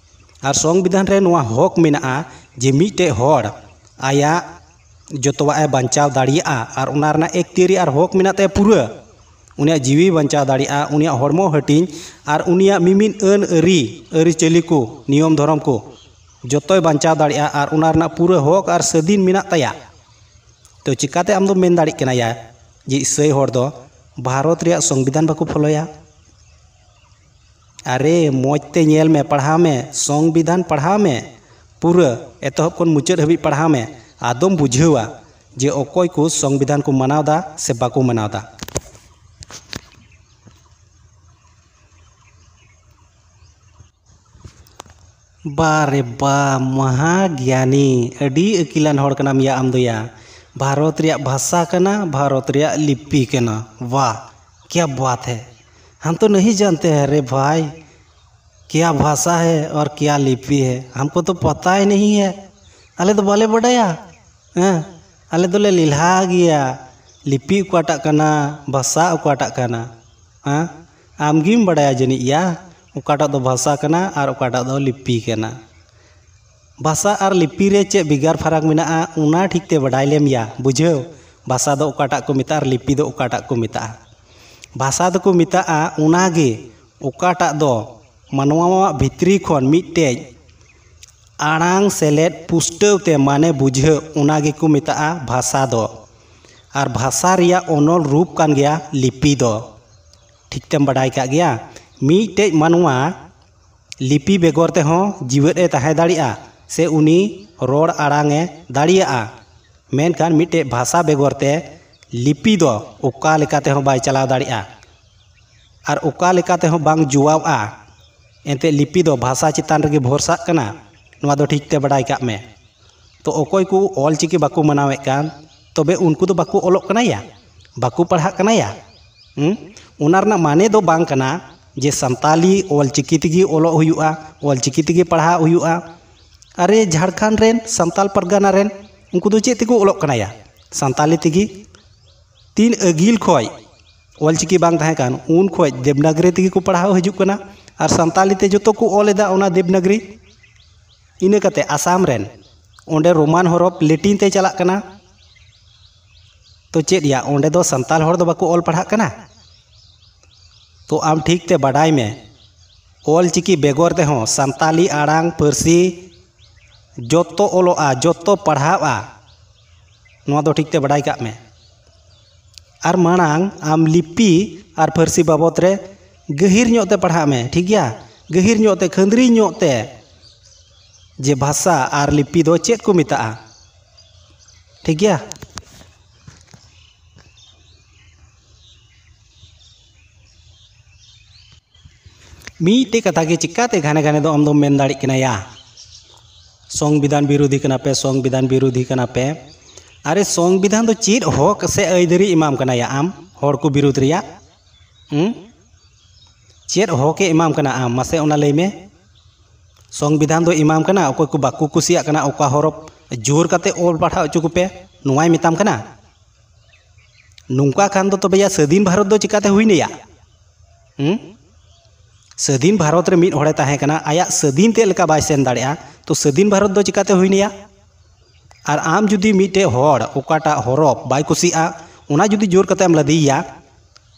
ᱟᱨ ᱥᱚᱝᱵᱤᱫᱷᱟᱱ ᱨᱮ ᱱᱚᱣᱟ ᱦᱚᱠ ᱢᱮᱱᱟᱜᱼᱟ ᱡᱮ ᱢᱤᱫᱴᱮᱡ ᱦᱚᱲ ᱟᱭᱟᱜ ᱡᱚᱛᱚᱣᱟᱜ ᱮ ᱵᱟᱧᱪᱟᱣ ᱫᱟᱲᱮᱭᱟᱜᱼᱟ ᱟᱨ ᱚᱱᱟ ᱨᱮᱱᱟᱜ ᱮᱠᱛᱤᱭᱟᱹᱨᱤ ᱟᱨ ᱦᱚᱠ ᱢᱮᱱᱟᱜ ᱛᱟᱭᱟ ᱯᱩᱨᱟᱹ᱾ ᱩᱱᱤᱭᱟᱜ ᱡᱤᱣᱤ ᱵᱟᱧᱪᱟᱣ ᱫᱟᱲᱮᱭᱟᱜᱼᱟ, ᱩᱱᱤᱭᱟᱜ ᱦᱚᱲᱢᱚ ᱦᱟᱹᱴᱤᱧ ᱟᱨ ᱩᱱᱤᱭᱟᱜ ᱢᱤᱢᱤᱫ ᱟᱹᱱ ᱟᱹᱨᱤ, ᱟᱹᱨᱤᱪᱟᱹᱞᱤ ᱠᱚ, ᱱᱤᱭᱚᱢ ᱫᱷᱚᱨᱚᱢ ᱠᱚ ᱡᱚᱛᱚᱭ ᱵᱟᱧᱪᱟᱣ ᱫᱟᱲᱮᱭᱟᱜᱼᱟ ᱟᱨ ᱚᱱᱟ ᱨᱮᱱᱟᱜ ᱯᱩᱨᱟᱹ ᱦᱚᱠ ᱟᱨ ᱥᱟᱹᱫᱷᱤᱱ ᱢᱮᱱᱟᱜ ᱛᱟᱭᱟ᱾ ᱛᱚ ᱪᱤᱠᱟᱛᱮ ᱟᱢ ᱫᱚᱢ ᱢᱮᱱ ᱫᱟᱲᱮᱭᱟᱜ ᱠᱟᱱᱟ ᱭᱟ ᱡᱮ ᱤᱥᱟᱹᱭ ᱦᱚᱲ ᱫᱚ ᱵᱷᱟᱨᱚᱛ ᱨᱮᱭᱟᱜ ᱥᱚᱝᱵᱤᱫᱷᱟᱱ ᱵᱟᱠᱚ ᱯᱷᱚᱞᱳᱭᱟ? ᱟᱨᱮ ᱢᱚᱡᱽ ᱛᱮ ᱧᱮᱞ ᱢᱮ, ᱯᱟᱲᱦᱟᱣ ᱢᱮ, ᱥᱚᱝᱵᱤᱫᱷᱟᱱ ᱯᱟᱲᱦᱟᱣ ᱢᱮ, ᱯᱩᱨᱟᱹ ᱮᱛᱚᱦᱚᱵ ᱠᱷᱚᱱ ᱢᱩᱪᱟᱹᱫ ᱦᱟᱹᱵᱤᱡ ᱯᱟᱲᱦᱟᱣ ᱢᱮ, ᱟᱫᱚᱢ ᱵᱩᱡᱷᱟᱹᱣᱟ ᱡᱮ ᱚᱠᱚᱭ ᱠᱚ ᱥᱚᱝᱵᱤᱫᱷᱟᱱ ᱠᱚ ᱢᱟᱱᱟᱣ ᱮᱫᱟ ᱥᱮ ᱵᱟᱠᱚ ᱢᱟᱱᱟᱣ ᱮᱫᱟ᱾ ᱵᱟ ᱨᱮ ᱵᱟ, ᱢᱟᱦᱟ ᱜᱮᱭᱟᱱᱤ, ᱟᱹᱰᱤ ᱟᱹᱠᱤᱞᱟᱱ ᱦᱚᱲ ᱠᱟᱱᱟᱢ ᱭᱟ ᱟᱢ ᱫᱚ ᱭᱟ᱾ ᱵᱷᱟᱨᱚᱛ ᱨᱮᱭᱟᱜ ᱵᱷᱟᱥᱟ ᱠᱟᱱᱟ, ᱵᱷᱟᱨᱚᱛ ᱨᱮᱭᱟᱜ ᱞᱤᱯᱤ ᱠᱟᱱᱟ᱾ ᱣᱟᱦ, ᱠᱭᱟ ᱵᱟᱛ ᱦᱮ, ᱦᱟᱢ ᱛᱚ ᱱᱟᱦᱤ ᱡᱟᱱᱛᱮ ᱦᱮ ᱨᱮ ᱵᱷᱟᱭ, ᱠᱭᱟ ᱵᱷᱟᱥᱟ ᱦᱮ ᱚᱨ ᱠᱭᱟ ᱞᱤᱯᱤ ᱦᱮ, ᱦᱟᱢᱠᱚ ᱛᱚ ᱯᱟᱛᱟ ᱦᱤ ᱱᱟᱦᱤ ᱦᱮ᱾ ᱟᱞᱮ ᱫᱚ ᱵᱟᱞᱮ ᱵᱟᱰᱟᱭᱟ᱾ ᱦᱮᱸ, ᱟᱞᱮ ᱫᱚᱞᱮ ᱞᱮᱞᱦᱟ ᱜᱮᱭᱟ, ᱞᱤᱯᱤ ᱚᱠᱟᱴᱟᱜ ᱠᱟᱱᱟ, ᱵᱷᱟᱥᱟ ᱚᱠᱟᱴᱟᱜ ᱠᱟᱱᱟ᱾ ᱦᱮᱸ, ᱟᱢ ᱜᱮᱢ ᱵᱟᱰᱟᱭᱟ ᱡᱟᱹᱱᱤᱡ ᱭᱟ, ᱚᱠᱟᱴᱟᱜ ᱫᱚ ᱵᱷᱟᱥᱟ ᱠᱟᱱᱟ ᱟᱨ ᱚᱠᱟᱴᱟᱜ ᱫᱚ ᱞᱤᱯᱤ ᱠᱟᱱᱟ᱾ ᱵᱷᱟᱥᱟ ᱟᱨ ᱞᱤᱯᱤ ᱨᱮ ᱪᱮᱫ ᱵᱷᱮᱜᱟᱨ ᱯᱷᱟᱨᱟᱠ ᱢᱮᱱᱟᱜᱼᱟ, ᱚᱱᱟ ᱴᱷᱤᱠ ᱛᱮ ᱵᱟᱰᱟᱭ ᱞᱮᱢ ᱭᱟ, ᱵᱩᱡᱷᱟᱹᱣ? ᱵᱷᱟᱥᱟ ᱫᱚ ᱚᱠᱟᱴᱟᱜ ᱠᱚ ᱢᱮᱛᱟᱜᱼᱟ ᱟᱨ ᱞᱤᱯᱤ ᱫᱚ ᱚᱠᱟᱴᱟᱜ ᱠᱚ ᱢᱮᱛᱟᱜᱼᱟ᱾ ᱵᱷᱟᱥᱟ ᱫᱚᱠᱚ ᱢᱮᱛᱟᱜᱼᱟ ᱚᱱᱟ ᱜᱮ, ᱚᱠᱟᱴᱟᱜ ᱫᱚ ᱢᱟᱱᱣᱟᱣᱟᱜ ᱵᱷᱤᱛᱨᱤ ᱠᱷᱚᱱ ᱢᱤᱫᱴᱮᱡ ᱟᱲᱟᱝ ᱥᱮᱞᱮᱫ ᱯᱩᱥᱴᱟᱹᱣ ᱛᱮ ᱢᱟᱱᱮ ᱵᱩᱡᱷᱟᱹᱣ, ᱚᱱᱟ ᱜᱮᱠᱚ ᱢᱮᱛᱟᱜᱼᱟ ᱵᱷᱟᱥᱟ ᱫᱚ᱾ ᱟᱨ ᱵᱷᱟᱥᱟ ᱨᱮᱭᱟᱜ ᱚᱱᱚᱞ ᱨᱩᱯ ᱠᱟᱱ ᱜᱮᱭᱟ ᱞᱤᱯᱤ ᱫᱚ᱾ ᱴᱷᱤᱠ ᱛᱮᱢ ᱵᱟᱰᱟᱭ ᱠᱟᱜ ᱜᱮᱭᱟ, ᱢᱤᱫᱴᱮᱡ ᱢᱟᱱᱣᱟ ᱞᱤᱯᱤ ᱵᱮᱜᱚᱨ ᱛᱮᱦᱚᱸ ᱡᱤᱣᱮᱫ ᱮ ᱛᱟᱦᱮᱸ ᱫᱟᱲᱮᱭᱟᱜᱼᱟ, ᱥᱮ ᱩᱱᱤ ᱨᱚᱲ ᱟᱲᱟᱝ ᱮ ᱫᱟᱲᱮᱭᱟᱜᱼᱟ᱾ ᱢᱮᱱᱠᱷᱟᱱ ᱢᱤᱫᱴᱮᱡ ᱵᱷᱟᱥᱟ ᱵᱮᱜᱚᱨ ᱛᱮ ᱞᱤᱯᱤ ᱫᱚ ᱚᱠᱟ ᱞᱮᱠᱟ ᱛᱮᱦᱚᱸ ᱵᱟᱭ ᱪᱟᱞᱟᱣ ᱫᱟᱲᱮᱭᱟᱜᱼᱟ᱾ ᱟᱨ ᱚᱠᱟ ᱞᱮᱠᱟ ᱛᱮᱦᱚᱸ ᱵᱟᱝ ᱡᱩᱣᱟᱣᱜᱼᱟ᱾ ᱮᱱᱛᱮᱫ ᱞᱤᱯᱤ ᱫᱚ ᱵᱷᱟᱥᱟ ᱪᱮᱛᱟᱱ ᱨᱮᱜᱮ ᱵᱷᱚᱨᱥᱟᱜ ᱠᱟᱱᱟ, ᱱᱚᱣᱟ ᱫᱚ ᱴᱷᱤᱠ ᱛᱮ ᱵᱟᱰᱟᱭ ᱠᱟᱜ ᱢᱮ᱾ ᱛᱚ ᱚᱠᱚᱭ ᱠᱚ ᱚᱞ ᱪᱤᱠᱤ ᱵᱟᱠᱚ ᱢᱟᱱᱟᱣᱮᱫ ᱠᱟᱱ, ᱛᱚᱵᱮ ᱩᱱᱠᱩ ᱫᱚ ᱵᱟᱠᱚ ᱚᱞᱚᱜ ᱠᱟᱱᱟ ᱭᱟ, ᱵᱟᱠᱚ ᱯᱟᱲᱦᱟᱜ ᱠᱟᱱᱟ ᱭᱟ᱾ ᱦᱩᱸ? ᱚᱱᱟ ᱨᱮᱱᱟᱜ ᱢᱟᱱᱮ ᱫᱚ ᱵᱟᱝ ᱠᱟᱱᱟ ᱡᱮ ᱥᱟᱱᱛᱟᱞᱤ ᱚᱞ ᱪᱤᱠᱤ ᱛᱮᱜᱮ ᱚᱞᱚᱜ ᱦᱩᱭᱩᱜᱼᱟ, ᱚᱞ ᱪᱤᱠᱤ ᱛᱮᱜᱮ ᱯᱟᱲᱦᱟᱜ ᱦᱩᱭᱩᱜᱼᱟ᱾ ᱟᱨᱮ ᱡᱷᱟᱲᱠᱷᱚᱸᱰ ᱨᱮᱱ ᱥᱟᱱᱛᱟᱞ ᱯᱟᱨᱜᱟᱱᱟ ᱨᱮᱱ ᱩᱱᱠᱩ ᱫᱚ ᱪᱮᱫ ᱛᱮᱠᱚ ᱚᱞᱚᱜ ᱠᱟᱱᱟ ᱭᱟ? ᱥᱟᱱᱛᱟᱞᱤ ᱛᱮᱜᱮ᱾ ᱛᱤᱱ ᱟᱹᱜᱤᱞ ᱠᱷᱚᱡ ᱚᱞ ᱪᱤᱠᱤ ᱵᱟᱝ ᱛᱟᱦᱮᱸ ᱠᱟᱱ, ᱩᱱ ᱠᱷᱚᱡ ᱫᱮᱵᱽᱱᱟᱜᱽᱨᱤ ᱛᱮᱜᱮ ᱠᱚ ᱯᱟᱲᱦᱟᱣ ᱦᱤᱡᱩᱜ ᱠᱟᱱᱟ᱾ ᱟᱨ ᱥᱟᱱᱛᱟᱞᱤ ᱛᱮ ᱡᱚᱛᱚ ᱠᱚ ᱚᱞ ᱮᱫᱟ ᱚᱱᱟ ᱫᱮᱵᱽᱱᱟᱜᱽᱨᱤ᱾ ᱤᱱᱟᱹ ᱠᱟᱛᱮ ᱟᱥᱟᱢ ᱨᱮᱱ, ᱚᱸᱰᱮ ᱨᱳᱢᱟᱱ ᱦᱚᱨᱚᱯ ᱞᱮᱴᱤᱱ ᱛᱮ ᱪᱟᱞᱟᱜ ᱠᱟᱱᱟ᱾ ᱛᱚ ᱪᱮᱫ ᱭᱟ, ᱚᱸᱰᱮ ᱫᱚ ᱥᱟᱱᱛᱟᱞ ᱦᱚᱲ ᱫᱚ ᱵᱟᱠᱚ ᱚᱞ ᱯᱟᱲᱦᱟᱜ ᱠᱟᱱᱟ? ᱛᱚ ᱟᱢ ᱴᱷᱤᱠ ᱛᱮ ᱵᱟᱰᱟᱭ ᱢᱮ, ᱚᱞ ᱪᱤᱠᱤ ᱵᱮᱜᱚᱨ ᱛᱮᱦᱚᱸ ᱥᱟᱱᱛᱟᱞᱤ ᱟᱲᱟᱝ ᱯᱟᱹᱨᱥᱤ ᱡᱚᱛᱚ ᱚᱞᱚᱜᱼᱟ, ᱡᱚᱛᱚ ᱯᱟᱲᱦᱟᱜᱼᱟ᱾ ᱱᱚᱣᱟ ᱫᱚ ᱴᱷᱤᱠ ᱛᱮ ᱵᱟᱰᱟᱭ ᱠᱟᱜ ᱢᱮ᱾ ᱟᱨ ᱢᱟᱲᱟᱝ ᱟᱢ ᱞᱤᱯᱤ ᱟᱨ ᱯᱟᱹᱨᱥᱤ ᱵᱟᱵᱚᱫ ᱨᱮ ᱜᱟᱹᱦᱤᱨ ᱧᱚᱜ ᱛᱮ ᱯᱟᱲᱦᱟᱜ ᱢᱮ, ᱴᱷᱤᱠ ᱜᱮᱭᱟ? ᱜᱟᱹᱦᱤᱨ ᱧᱚᱜ ᱛᱮ, ᱠᱷᱟᱹᱱᱫᱽᱨᱤ ᱧᱚᱜ ᱛᱮ, ᱡᱮ ᱵᱷᱟᱥᱟ ᱟᱨ ᱞᱤᱯᱤ ᱫᱚ ᱪᱮᱫ ᱠᱚ ᱢᱮᱛᱟᱜᱼᱟ, ᱴᱷᱤᱠ ᱜᱮᱭᱟ? ᱢᱤᱫᱴᱮᱡ ᱠᱟᱛᱷᱟ ᱜᱮ ᱪᱤᱠᱟᱛᱮ ᱜᱷᱟᱱᱮ ᱜᱷᱟᱱᱮ ᱫᱚ ᱟᱢ ᱫᱚᱢ ᱢᱮᱱ ᱫᱟᱲᱮᱜ ᱠᱟᱱᱟ ᱭᱟ? ᱥᱚᱝᱵᱤᱫᱷᱟᱱ ᱵᱤᱨᱳᱫᱷᱤ ᱠᱟᱱᱟ ᱯᱮ, ᱥᱚᱝᱵᱤᱫᱷᱟᱱ ᱵᱤᱨᱳᱫᱷᱤ ᱠᱟᱱᱟ ᱯᱮ᱾ ᱟᱨᱮ, ᱥᱚᱝᱵᱤᱫᱷᱟᱱ ᱫᱚ ᱪᱮᱫ ᱦᱚᱠ ᱥᱮ ᱟᱹᱭᱫᱟᱹᱨᱤ ᱮᱢᱟᱢ ᱠᱟᱱᱟ ᱭᱟ ᱟᱢ ᱦᱚᱲ ᱠᱚ ᱵᱤᱨᱳᱫᱷ ᱨᱮᱭᱟᱜ? ᱦᱩᱸ? ᱪᱮᱫ ᱦᱚᱠ ᱮ ᱮᱢᱟᱢ ᱠᱟᱱᱟ ᱟᱢ? ᱢᱟᱥᱮ ᱚᱱᱟ ᱞᱟᱹᱭ ᱢᱮ᱾ ᱥᱚᱝᱵᱤᱫᱷᱟᱱ ᱫᱚ ᱮᱢᱟᱢ ᱠᱟᱱᱟ, ᱚᱠᱚᱭ ᱠᱚ ᱵᱟᱠᱚ ᱠᱩᱥᱤᱭᱟᱜ ᱠᱟᱱᱟ ᱚᱠᱟ ᱦᱚᱨᱚᱯ, ᱡᱳᱨ ᱠᱟᱛᱮ ᱚᱞ ᱯᱟᱲᱦᱟᱣ ᱦᱚᱪᱚ ᱠᱚᱯᱮ, ᱱᱚᱣᱟᱭ ᱢᱮᱛᱟᱢ ᱠᱟᱱᱟ? ᱱᱚᱝᱠᱟ ᱠᱷᱟᱱ ᱫᱚ ᱛᱚᱵᱮ ᱭᱟ ᱥᱟᱹᱫᱷᱤᱱ ᱵᱷᱟᱨᱚᱛ ᱫᱚ ᱪᱤᱠᱟᱛᱮ ᱦᱩᱭᱱᱟ ᱭᱟ? ᱦᱩᱸ? ᱥᱟᱹᱫᱷᱤᱱ ᱵᱷᱟᱨᱚᱛ ᱨᱮ ᱢᱤᱫ ᱦᱚᱲᱮ ᱛᱟᱦᱮᱸ ᱠᱟᱱᱟ, ᱟᱭᱟᱜ ᱥᱟᱹᱫᱷᱤᱱ ᱛᱮ ᱞᱮᱠᱟ ᱵᱟᱭ ᱥᱮᱱ ᱫᱟᱲᱮᱭᱟᱜᱼᱟ, ᱛᱚ ᱥᱟᱹᱫᱷᱤᱱ ᱵᱷᱟᱨᱚᱛ ᱫᱚ ᱪᱤᱠᱟᱛᱮ ᱦᱩᱭᱱᱟ ᱭᱟ? ᱟᱨ ᱟᱢ ᱡᱩᱫᱤ ᱢᱤᱫᱴᱮᱡ ᱦᱚᱲ ᱚᱠᱟᱴᱟᱜ ᱦᱚᱨᱚᱯ ᱵᱟᱭ ᱠᱩᱥᱤᱭᱟᱜᱼᱟ, ᱚᱱᱟ ᱡᱩᱫᱤ ᱡᱳᱨ ᱠᱟᱛᱮ ᱮᱢ ᱞᱟᱫᱮᱭᱮᱭᱟ,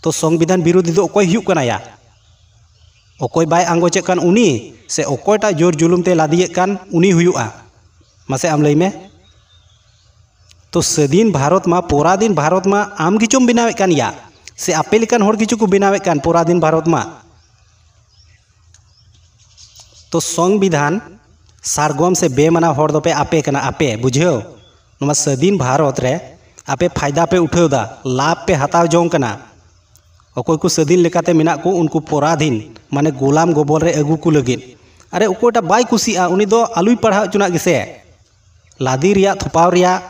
ᱛᱚ ᱥᱚᱝᱵᱤᱫᱷᱟᱱ ᱵᱤᱨᱳᱫᱷᱤ ᱫᱚ ᱚᱠᱚᱭ ᱦᱩᱭᱩᱜ ᱠᱟᱱᱟ ᱭᱟ? ᱚᱠᱚᱭ ᱵᱟᱭ ᱟᱸᱜᱚᱪᱮᱫ ᱠᱟᱱ ᱩᱱᱤ, ᱥᱮ ᱚᱠᱚᱭᱴᱟᱜ ᱡᱳᱨ ᱡᱩᱞᱩᱢ ᱛᱮ ᱞᱟᱫᱮᱭᱮᱫ ᱠᱟᱱ ᱩᱱᱤ ᱦᱩᱭᱩᱜᱼᱟ? ᱢᱟᱥᱮ ᱟᱢ ᱞᱟᱹᱭ ᱢᱮ᱾ ᱛᱚ ᱥᱟᱹᱫᱷᱤᱱ ᱵᱷᱟᱨᱚᱛ ᱢᱟ, ᱯᱚᱨᱟᱫᱷᱤᱱ ᱵᱷᱟᱨᱚᱛ ᱢᱟ ᱟᱢ ᱜᱮᱪᱚᱢ ᱵᱮᱱᱟᱣᱮᱫ ᱠᱟᱱ ᱭᱟ, ᱥᱮ ᱟᱯᱮ ᱞᱮᱠᱟᱱ ᱦᱚᱲ ᱜᱮᱪᱚ ᱠᱚ ᱵᱮᱱᱟᱣᱮᱫ ᱠᱟᱱ ᱯᱚᱨᱟᱫᱷᱤᱱ ᱵᱷᱟᱨᱚᱛ ᱢᱟ? ᱛᱚ ᱥᱚᱝᱵᱤᱫᱷᱟᱱ ᱥᱟᱨᱜᱚᱢ ᱥᱮ ᱵᱮᱢᱟᱱᱟᱣ ᱦᱚᱲ ᱫᱚᱯᱮ ᱟᱯᱮ ᱠᱟᱱᱟ, ᱟᱯᱮ, ᱵᱩᱡᱷᱟᱹᱣ? ᱱᱚᱣᱟ ᱥᱟᱹᱫᱷᱤᱱ ᱵᱷᱟᱨᱚᱛ ᱨᱮ ᱟᱯᱮ ᱯᱷᱟᱭᱫᱟ ᱯᱮ ᱩᱴᱷᱟᱹᱣ ᱫᱟ, ᱞᱟᱵᱷ ᱯᱮ ᱦᱟᱛᱟᱣ ᱡᱚᱝ ᱠᱟᱱᱟ᱾ ᱚᱠᱚᱭ ᱠᱚ ᱥᱟᱹᱫᱷᱤᱱ ᱞᱮᱠᱟᱛᱮ ᱢᱮᱱᱟᱜ ᱠᱚ, ᱩᱱᱠᱩ ᱯᱚᱨᱟᱫᱷᱤᱱ, ᱢᱟᱱᱮ ᱜᱳᱞᱟᱢ ᱜᱚᱵᱚᱞ ᱨᱮ ᱟᱹᱜᱩ ᱠᱚ ᱞᱟᱹᱜᱤᱫ᱾ ᱟᱨᱮ, ᱚᱠᱚᱭᱴᱟᱜ ᱵᱟᱭ ᱠᱩᱥᱤᱜᱼᱟ, ᱩᱱᱤ ᱫᱚ ᱟᱞᱚᱭ ᱯᱟᱲᱦᱟᱣ ᱦᱚᱪᱚᱱᱟᱜ ᱜᱮᱥᱮ᱾ ᱞᱟᱫᱮ ᱨᱮᱭᱟᱜ, ᱛᱷᱚᱯᱟᱣ ᱨᱮᱭᱟᱜ,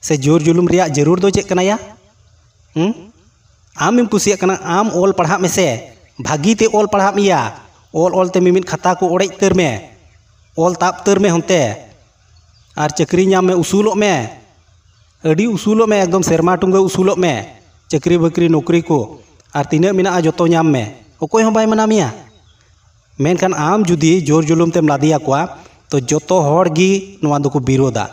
ᱥᱮ ᱡᱳᱨ ᱡᱩᱞᱩᱢ ᱨᱮᱭᱟᱜ ᱡᱟᱹᱨᱩᱲ ᱫᱚ ᱪᱮᱫ ᱠᱟᱱᱟ ᱭᱟ? ᱦᱩᱸ? ᱟᱢᱮᱢ ᱠᱩᱥᱤᱭᱟᱜ ᱠᱟᱱᱟ, ᱟᱢ ᱚᱞ ᱯᱟᱲᱦᱟᱜ ᱢᱮᱥᱮ, ᱵᱷᱟᱹᱜᱤ ᱛᱮ ᱚᱞ ᱯᱟᱲᱦᱟᱜ ᱢᱮᱭᱟ᱾ ᱚᱞ ᱚᱞ ᱛᱮ ᱢᱤᱢᱤᱫ ᱠᱷᱟᱛᱟ ᱠᱚ ᱚᱲᱮᱡ ᱩᱛᱟᱹᱨ ᱢᱮ, ᱚᱞ ᱛᱟᱵ ᱩᱛᱟᱹᱨ ᱢᱮ ᱦᱚᱱᱛᱮ, ᱟᱨ ᱪᱟᱹᱠᱨᱤ ᱧᱟᱢ ᱢᱮ, ᱩᱥᱩᱞᱚᱜ ᱢᱮ, ᱟᱹᱰᱤ ᱩᱥᱩᱞᱚᱜ ᱢᱮ, ᱮᱠᱫᱚᱢ ᱥᱮᱨᱢᱟ ᱴᱩᱝᱜᱟᱹ ᱩᱥᱩᱞᱚᱜ ᱢᱮ, ᱪᱟᱹᱠᱨᱤ ᱵᱟᱹᱠᱨᱤ ᱱᱚᱠᱨᱤ ᱠᱚ, ᱟᱨ ᱛᱤᱱᱟᱹᱜ ᱢᱮᱱᱟᱜᱼᱟ ᱡᱚᱛᱚ ᱧᱟᱢ ᱢᱮ, ᱚᱠᱚᱭ ᱦᱚᱸ ᱵᱟᱭ ᱢᱟᱱᱟ ᱢᱮᱭᱟ᱾ ᱢᱮᱱᱠᱷᱟᱱ ᱟᱢ ᱡᱩᱫᱤ ᱡᱳᱨ ᱡᱩᱞᱩᱢ ᱛᱮᱢ ᱞᱟᱫᱮᱭᱟᱠᱚᱣᱟ, ᱛᱚ ᱡᱚᱛᱚ ᱦᱚᱲ ᱜᱮ ᱱᱚᱣᱟ ᱫᱚᱠᱚ ᱵᱤᱨᱳᱫᱟ᱾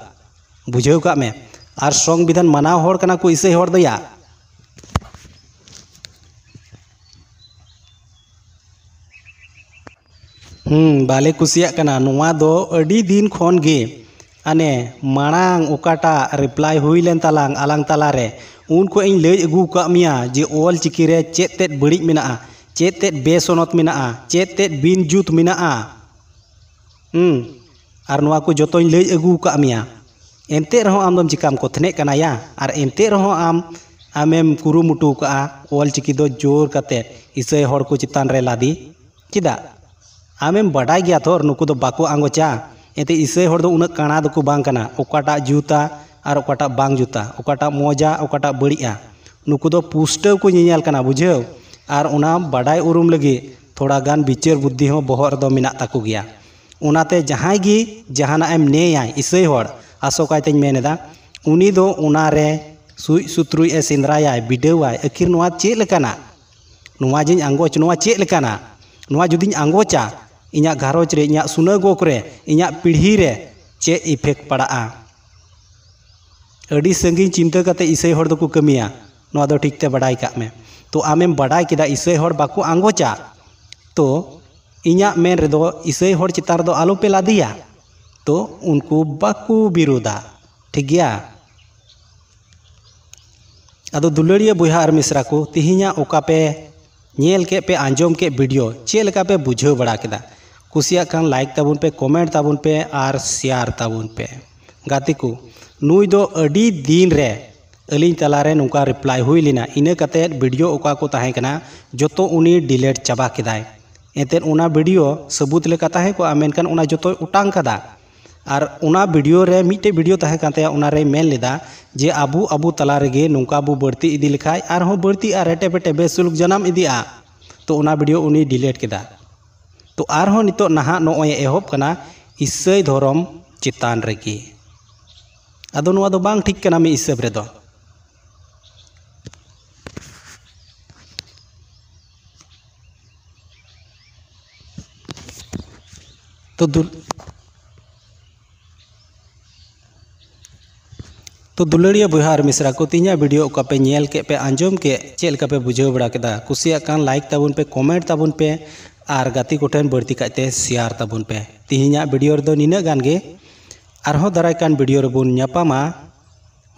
ᱵᱩᱡᱷᱟᱹᱣ ᱠᱟᱜ ᱢᱮ᱾ ᱟᱨ ᱥᱚᱝᱵᱤᱫᱷᱟᱱ ᱢᱟᱱᱟᱣ ᱦᱚᱲ ᱠᱟᱱᱟ ᱠᱚ ᱤᱥᱟᱹᱭ ᱦᱚᱲ ᱫᱚᱭᱟ᱾ ᱦᱩᱸ, ᱵᱟᱞᱮ ᱠᱩᱥᱤᱭᱟᱜ ᱠᱟᱱᱟ᱾ ᱱᱚᱣᱟ ᱫᱚ ᱟᱹᱰᱤ ᱫᱤᱱ ᱠᱷᱚᱱ ᱜᱮ, ᱟᱱᱮ ᱢᱟᱲᱟᱝ ᱚᱠᱟᱴᱟᱜ ᱨᱤᱯᱞᱟᱭ ᱦᱩᱭ ᱞᱮᱱ ᱛᱟᱞᱟᱝ ᱟᱞᱟᱝ ᱛᱟᱞᱟᱨᱮ, ᱩᱱ ᱠᱷᱚᱱ ᱤᱧ ᱞᱟᱹᱭ ᱟᱹᱜᱩ ᱟᱠᱟᱫ ᱢᱮᱭᱟ ᱡᱮ ᱚᱞ ᱪᱤᱠᱤ ᱨᱮ ᱪᱮᱫ ᱛᱮᱫ ᱵᱟᱹᱲᱤᱡ ᱢᱮᱱᱟᱜᱼᱟ, ᱪᱮᱫ ᱛᱮᱫ ᱵᱮᱥᱚᱱᱚᱛ ᱢᱮᱱᱟᱜᱼᱟ, ᱪᱮᱫ ᱛᱮᱫ ᱵᱤᱱ ᱡᱩᱛ ᱢᱮᱱᱟᱜᱼᱟ᱾ ᱦᱩᱸ, ᱟᱨ ᱱᱚᱣᱟ ᱠᱚ ᱡᱚᱛᱚᱧ ᱞᱟᱹᱭ ᱟᱹᱜᱩ ᱟᱠᱟᱫ ᱢᱮᱭᱟ᱾ ᱮᱱᱛᱮ ᱨᱮᱦᱚᱸ ᱟᱢ ᱫᱚᱢ ᱪᱤᱠᱟᱢ ᱠᱚᱛᱷᱱᱮᱜ ᱠᱟᱱᱟ ᱭᱟ? ᱟᱨ ᱮᱱᱛᱮ ᱨᱮᱦᱚᱸ ᱟᱢ, ᱟᱢᱮᱢ ᱠᱩᱨᱩᱢᱩᱴᱩ ᱟᱠᱟᱫᱼᱟ ᱚᱞ ᱪᱤᱠᱤ ᱫᱚ ᱡᱳᱨ ᱠᱟᱛᱮ ᱤᱥᱟᱹᱭ ᱦᱚᱲ ᱠᱚ ᱪᱮᱛᱟᱱ ᱨᱮ ᱞᱟᱫᱮ᱾ ᱪᱮᱫᱟᱜ? ᱟᱢᱮᱢ ᱵᱟᱰᱟᱭ ᱜᱮᱭᱟ ᱛᱷᱚᱨ, ᱱᱩᱠᱩ ᱫᱚ ᱵᱟᱠᱚ ᱟᱸᱜᱚᱪᱟ᱾ ᱮᱱᱛᱮ ᱤᱥᱟᱹᱭ ᱦᱚᱲ ᱫᱚ ᱩᱱᱟᱹᱜ ᱠᱟᱬᱟ ᱫᱚᱠᱚ ᱵᱟᱝ ᱠᱟᱱᱟ, ᱚᱠᱟᱴᱟᱜ ᱡᱩᱛᱟ ᱟᱨ ᱚᱠᱟᱴᱟᱜ ᱵᱟᱝ ᱡᱩᱛᱟ, ᱚᱠᱟᱴᱟᱜ ᱢᱚᱡᱟ, ᱚᱠᱟᱴᱟᱜ ᱵᱟᱹᱲᱤᱡᱼᱟ, ᱱᱩᱠᱩ ᱫᱚ ᱯᱩᱥᱴᱟᱹᱣ ᱠᱚ ᱧᱮᱧᱮᱞ ᱠᱟᱱᱟ, ᱵᱩᱡᱷᱟᱹᱣ᱾ ᱟᱨ ᱚᱱᱟ ᱵᱟᱰᱟᱭ ᱩᱨᱩᱢ ᱞᱟᱹᱜᱤᱫ ᱛᱷᱚᱲᱟ ᱜᱟᱱ ᱵᱤᱪᱟᱹᱨ ᱵᱩᱫᱽᱫᱷᱤ ᱦᱚᱸ ᱵᱚᱦᱚᱜ ᱨᱮᱫᱚ ᱢᱮᱱᱟᱜ ᱛᱟᱠᱚ ᱜᱮᱭᱟ᱾ ᱚᱱᱟᱛᱮ ᱡᱟᱦᱟᱸᱭ ᱜᱮ ᱡᱟᱦᱟᱱᱟᱜ ᱮᱢ ᱱᱮᱭᱟᱭ, ᱤᱥᱟᱹᱭ ᱦᱚᱲ ᱟᱥᱚᱠᱟᱭᱛᱮᱧ ᱢᱮᱱ ᱮᱫᱟ, ᱩᱱᱤ ᱫᱚ ᱚᱱᱟᱨᱮ ᱥᱩᱡ ᱥᱩᱛᱨᱩᱡ ᱮ ᱥᱮᱸᱫᱽᱨᱟᱭᱟᱭ, ᱵᱤᱰᱟᱹᱣᱟᱭ, ᱟᱹᱠᱷᱤᱨ ᱱᱚᱣᱟ ᱪᱮᱫ ᱞᱮᱠᱟᱱᱟ? ᱱᱚᱣᱟ ᱡᱮᱧ ᱟᱸᱜᱚᱪ, ᱱᱚᱣᱟ ᱪᱮᱫ ᱞᱮᱠᱟᱱᱟ? ᱱᱚᱣᱟ ᱡᱩᱫᱤᱧ ᱟᱸᱜᱚᱪᱟ, ᱤᱧᱟᱹᱜ ᱜᱷᱟᱨᱚᱸᱡᱽ ᱨᱮ, ᱤᱧᱟᱹᱜ ᱥᱩᱱᱟᱹᱜᱚᱜ ᱨᱮ, ᱤᱧᱟᱹᱜ ᱯᱤᱲᱦᱤ ᱨᱮ ᱪᱮᱫ effect ᱯᱟᱲᱟᱜᱼᱟ? ᱟᱹᱰᱤ ᱥᱟᱺᱜᱤᱧ ᱪᱤᱱᱛᱟᱹ ᱠᱟᱛᱮ ᱤᱥᱟᱹᱭ ᱦᱚᱲ ᱫᱚᱠᱚ ᱠᱟᱹᱢᱤᱭᱟ, ᱱᱚᱣᱟ ᱫᱚ ᱴᱷᱤᱠ ᱛᱮ ᱵᱟᱰᱟᱭ ᱠᱟᱜ ᱢᱮ᱾ ᱛᱚ ᱟᱢᱮᱢ ᱵᱟᱰᱟᱭ ᱠᱮᱫᱟ ᱤᱥᱟᱹᱭ ᱦᱚᱲ ᱵᱟᱠᱚ ᱟᱸᱜᱚᱪᱟ, ᱛᱚ ᱤᱧᱟᱹᱜ ᱢᱮᱱ ᱨᱮᱫᱚ ᱤᱥᱟᱹᱭ ᱦᱚᱲ ᱪᱮᱛᱟᱱ ᱨᱮᱫᱚ ᱟᱞᱚ ᱯᱮ ᱞᱟᱫᱮᱭᱟ, ᱛᱚ ᱩᱱᱠᱩ ᱵᱟᱠᱚ ᱵᱤᱨᱳᱫᱟ, ᱴᱷᱤᱠ ᱜᱮᱭᱟ? ᱟᱫᱚ ᱫᱩᱞᱟᱹᱲᱤᱭᱟᱹ ᱵᱚᱭᱦᱟ ᱟᱨ ᱢᱤᱥᱨᱟ ᱠᱚ, ᱛᱮᱦᱮᱧᱟᱜ ᱚᱠᱟ ᱯᱮ ᱧᱮᱞ ᱠᱮᱫ ᱯᱮ, ᱟᱸᱡᱚᱢ ᱠᱮᱫ video, ᱪᱮᱫ ᱞᱮᱠᱟ ᱯᱮ ᱵᱩᱡᱷᱟᱹᱣ ᱵᱟᱲᱟ ᱠᱮᱫᱟ? ᱠᱩᱥᱤᱭᱟᱜ ᱠᱷᱟᱱ like ᱛᱟᱵᱚᱱ ᱯᱮ, comment ᱛᱟᱵᱚᱱ ᱯᱮ ᱟᱨ share ᱛᱟᱵᱚᱱ ᱯᱮ᱾ ᱜᱟᱛᱮ ᱠᱚ, ᱱᱩᱭ ᱫᱚ ᱟᱹᱰᱤ ᱫᱤᱱ ᱨᱮ ᱟᱹᱞᱤᱧ ᱛᱟᱞᱟᱨᱮ ᱱᱚᱝᱠᱟ reply ᱦᱩᱭ ᱞᱮᱱᱟ, ᱤᱱᱟᱹ ᱠᱟᱛᱮᱫ video ᱚᱠᱟ ᱠᱚ ᱛᱟᱦᱮᱸ ᱠᱟᱱᱟ ᱡᱚᱛᱚ ᱩᱱᱤ delete ᱪᱟᱵᱟ ᱠᱮᱫᱟᱭ᱾ ᱮᱱᱛᱮᱫ ᱚᱱᱟ video ᱥᱟᱹᱵᱩᱛ ᱞᱮᱠᱟ ᱛᱟᱦᱮᱸ ᱠᱚᱜᱼᱟ, ᱢᱮᱱᱠᱷᱟᱱ ᱚᱱᱟ ᱡᱚᱛᱚᱭ ᱚᱴᱟᱝ ᱠᱟᱫᱟ᱾ ᱟᱨ ᱚᱱᱟ video ᱨᱮ ᱢᱤᱫᱴᱮᱡ video ᱛᱟᱦᱮᱸ ᱠᱟᱱ ᱛᱟᱭᱟ, ᱚᱱᱟ ᱨᱮᱭ ᱢᱮᱱ ᱞᱮᱫᱟ ᱡᱮ ᱟᱵᱚ ᱟᱵᱚ ᱛᱟᱞᱟ ᱨᱮᱜᱮ ᱱᱚᱝᱠᱟ ᱵᱚ ᱵᱟᱹᱲᱛᱤ ᱤᱫᱤ ᱞᱮᱠᱷᱟᱡ ᱟᱨᱦᱚᱸ ᱵᱟᱹᱲᱛᱤᱜᱼᱟ, ᱨᱮᱴᱮ ᱯᱮᱴᱮ ᱵᱮᱥᱩᱞᱩᱠ ᱡᱟᱱᱟᱢ ᱤᱫᱤᱜᱼᱟ᱾ ᱛᱚ ᱚᱱᱟ video ᱩᱱᱤ delete ᱠᱮᱫᱟ᱾ ᱛᱚ ᱟᱨᱦᱚᱸ ᱱᱤᱛᱚᱜ ᱱᱟᱦᱟᱜ ᱱᱚᱜᱼᱚᱭ ᱮᱦᱚᱵ ᱠᱟᱱᱟ ᱤᱥᱟᱹᱭ ᱫᱷᱚᱨᱚᱢ ᱪᱮᱛᱟᱱ ᱨᱮᱜᱮ᱾ ᱟᱫᱚ ᱱᱚᱣᱟ ᱫᱚ ᱵᱟᱝ ᱴᱷᱤᱠ ᱠᱟᱱᱟ ᱢᱤᱫ ᱦᱤᱥᱟᱹᱵ ᱨᱮᱫᱚ᱾ ᱛᱚ ᱫᱩᱞ-, ᱛᱚ ᱫᱩᱞᱟᱹᱲᱤᱭᱟᱹ ᱵᱚᱭᱦᱟ ᱟᱨ ᱢᱤᱥᱨᱟ ᱠᱚ, ᱛᱮᱦᱮᱧᱟᱜ video ᱚᱠᱟ ᱯᱮ ᱧᱮᱞ ᱠᱮᱫ ᱯᱮ, ᱟᱸᱡᱚᱢ ᱠᱮᱫ, ᱪᱮᱫ ᱞᱮᱠᱟ ᱯᱮ ᱵᱩᱡᱷᱟᱹᱣ ᱵᱟᱲᱟ ᱠᱮᱫᱟ? ᱠᱩᱥᱤᱭᱟᱜ ᱠᱷᱟᱱ like ᱛᱟᱵᱚᱱ ᱯᱮ, comment ᱛᱟᱵᱚᱱ ᱯᱮ ᱟᱨ ᱜᱟᱛᱮ ᱠᱚᱴᱷᱮᱱ ᱵᱟᱹᱲᱛᱤ ᱠᱟᱭᱛᱮ share ᱛᱟᱵᱚᱱ ᱯᱮ᱾ ᱛᱮᱦᱮᱧᱟᱜ video ᱨᱮᱫᱚ ᱱᱤᱱᱟᱹᱜ ᱜᱟᱱ ᱜᱮ, ᱟᱨᱦᱚᱸ ᱫᱟᱨᱟᱭ ᱠᱟᱱ video ᱨᱮᱵᱚᱱ ᱧᱟᱯᱟᱢᱟ᱾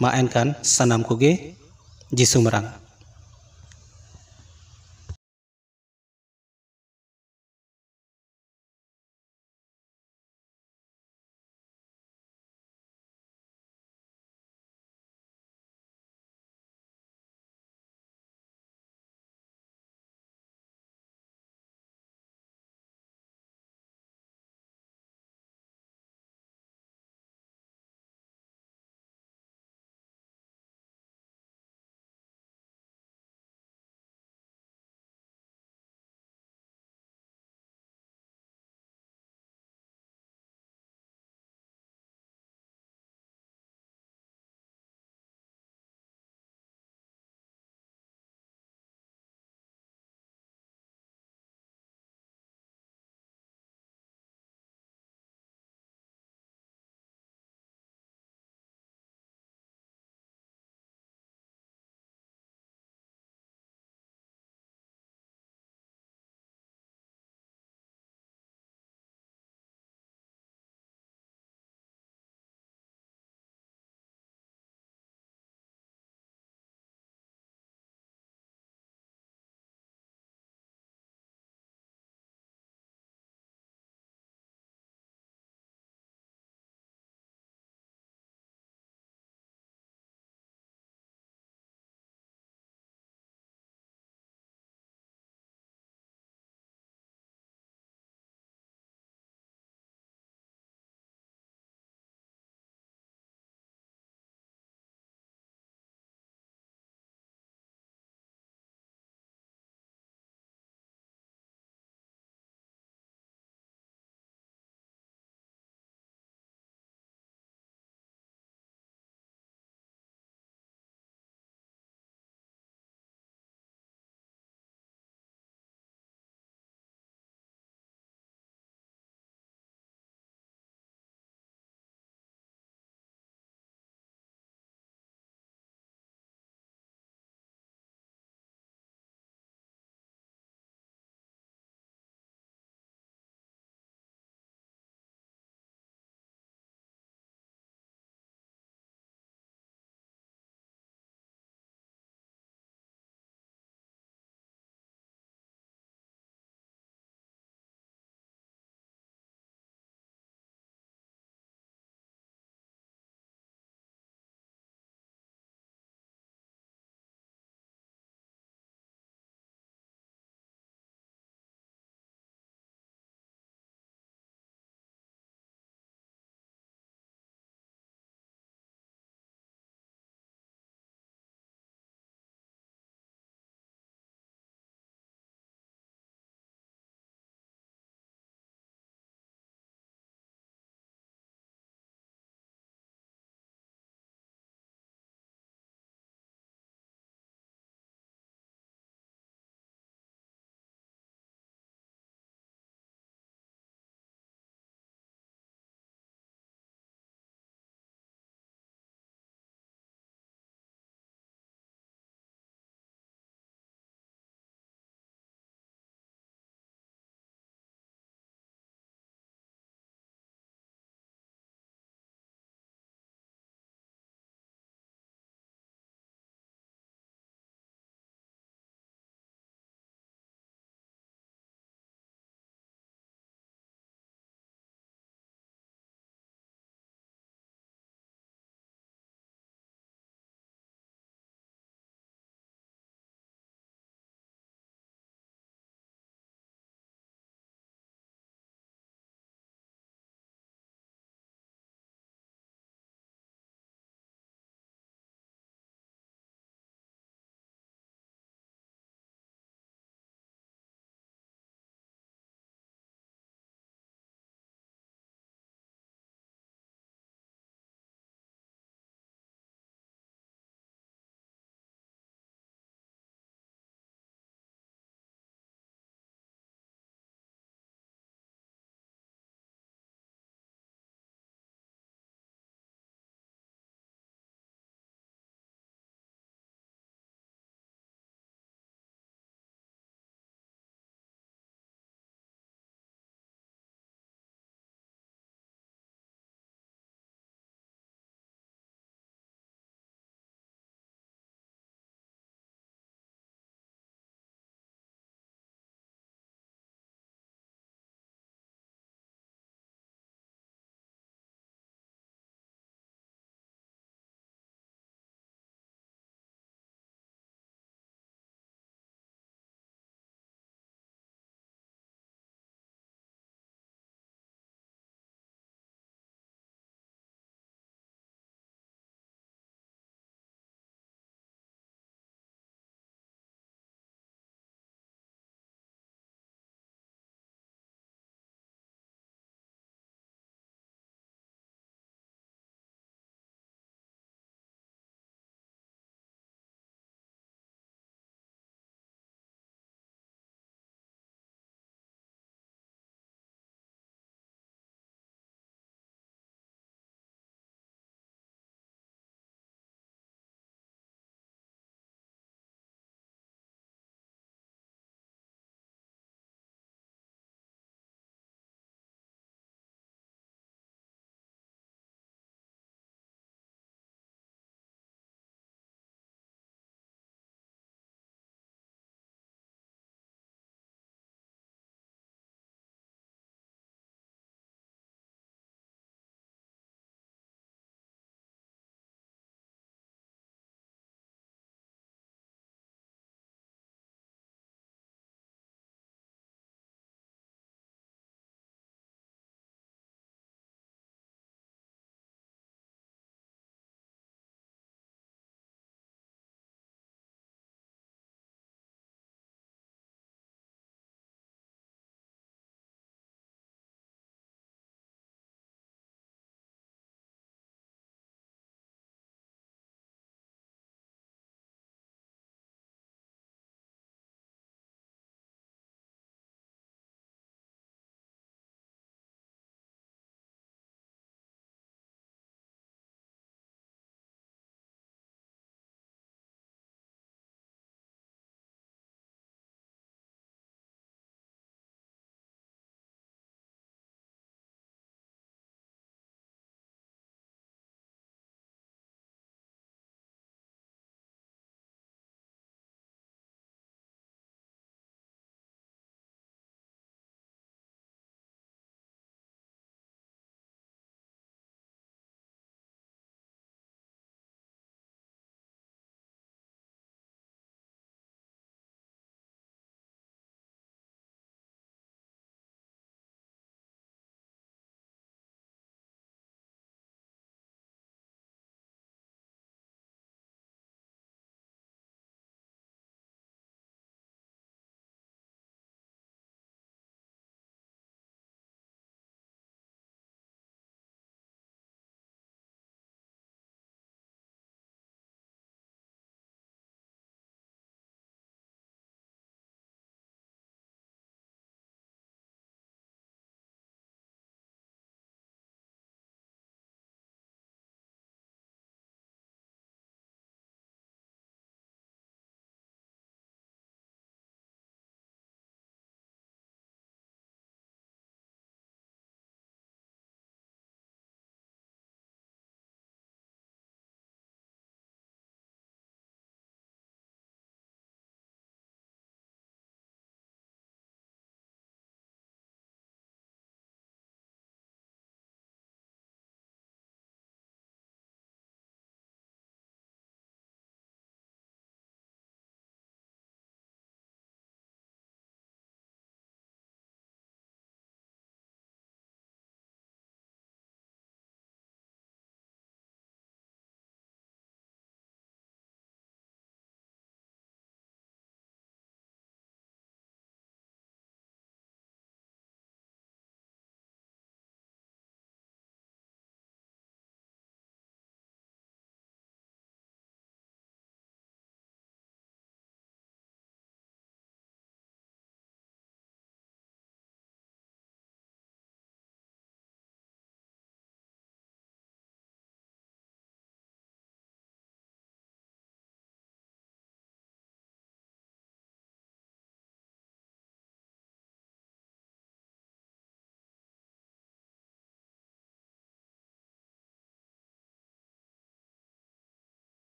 ᱢᱟ ᱮᱱᱠᱷᱟᱱ ᱥᱟᱱᱟᱢ ᱠᱚᱜᱮ ᱡᱤᱥᱩ ᱢᱟᱨᱟᱝ᱾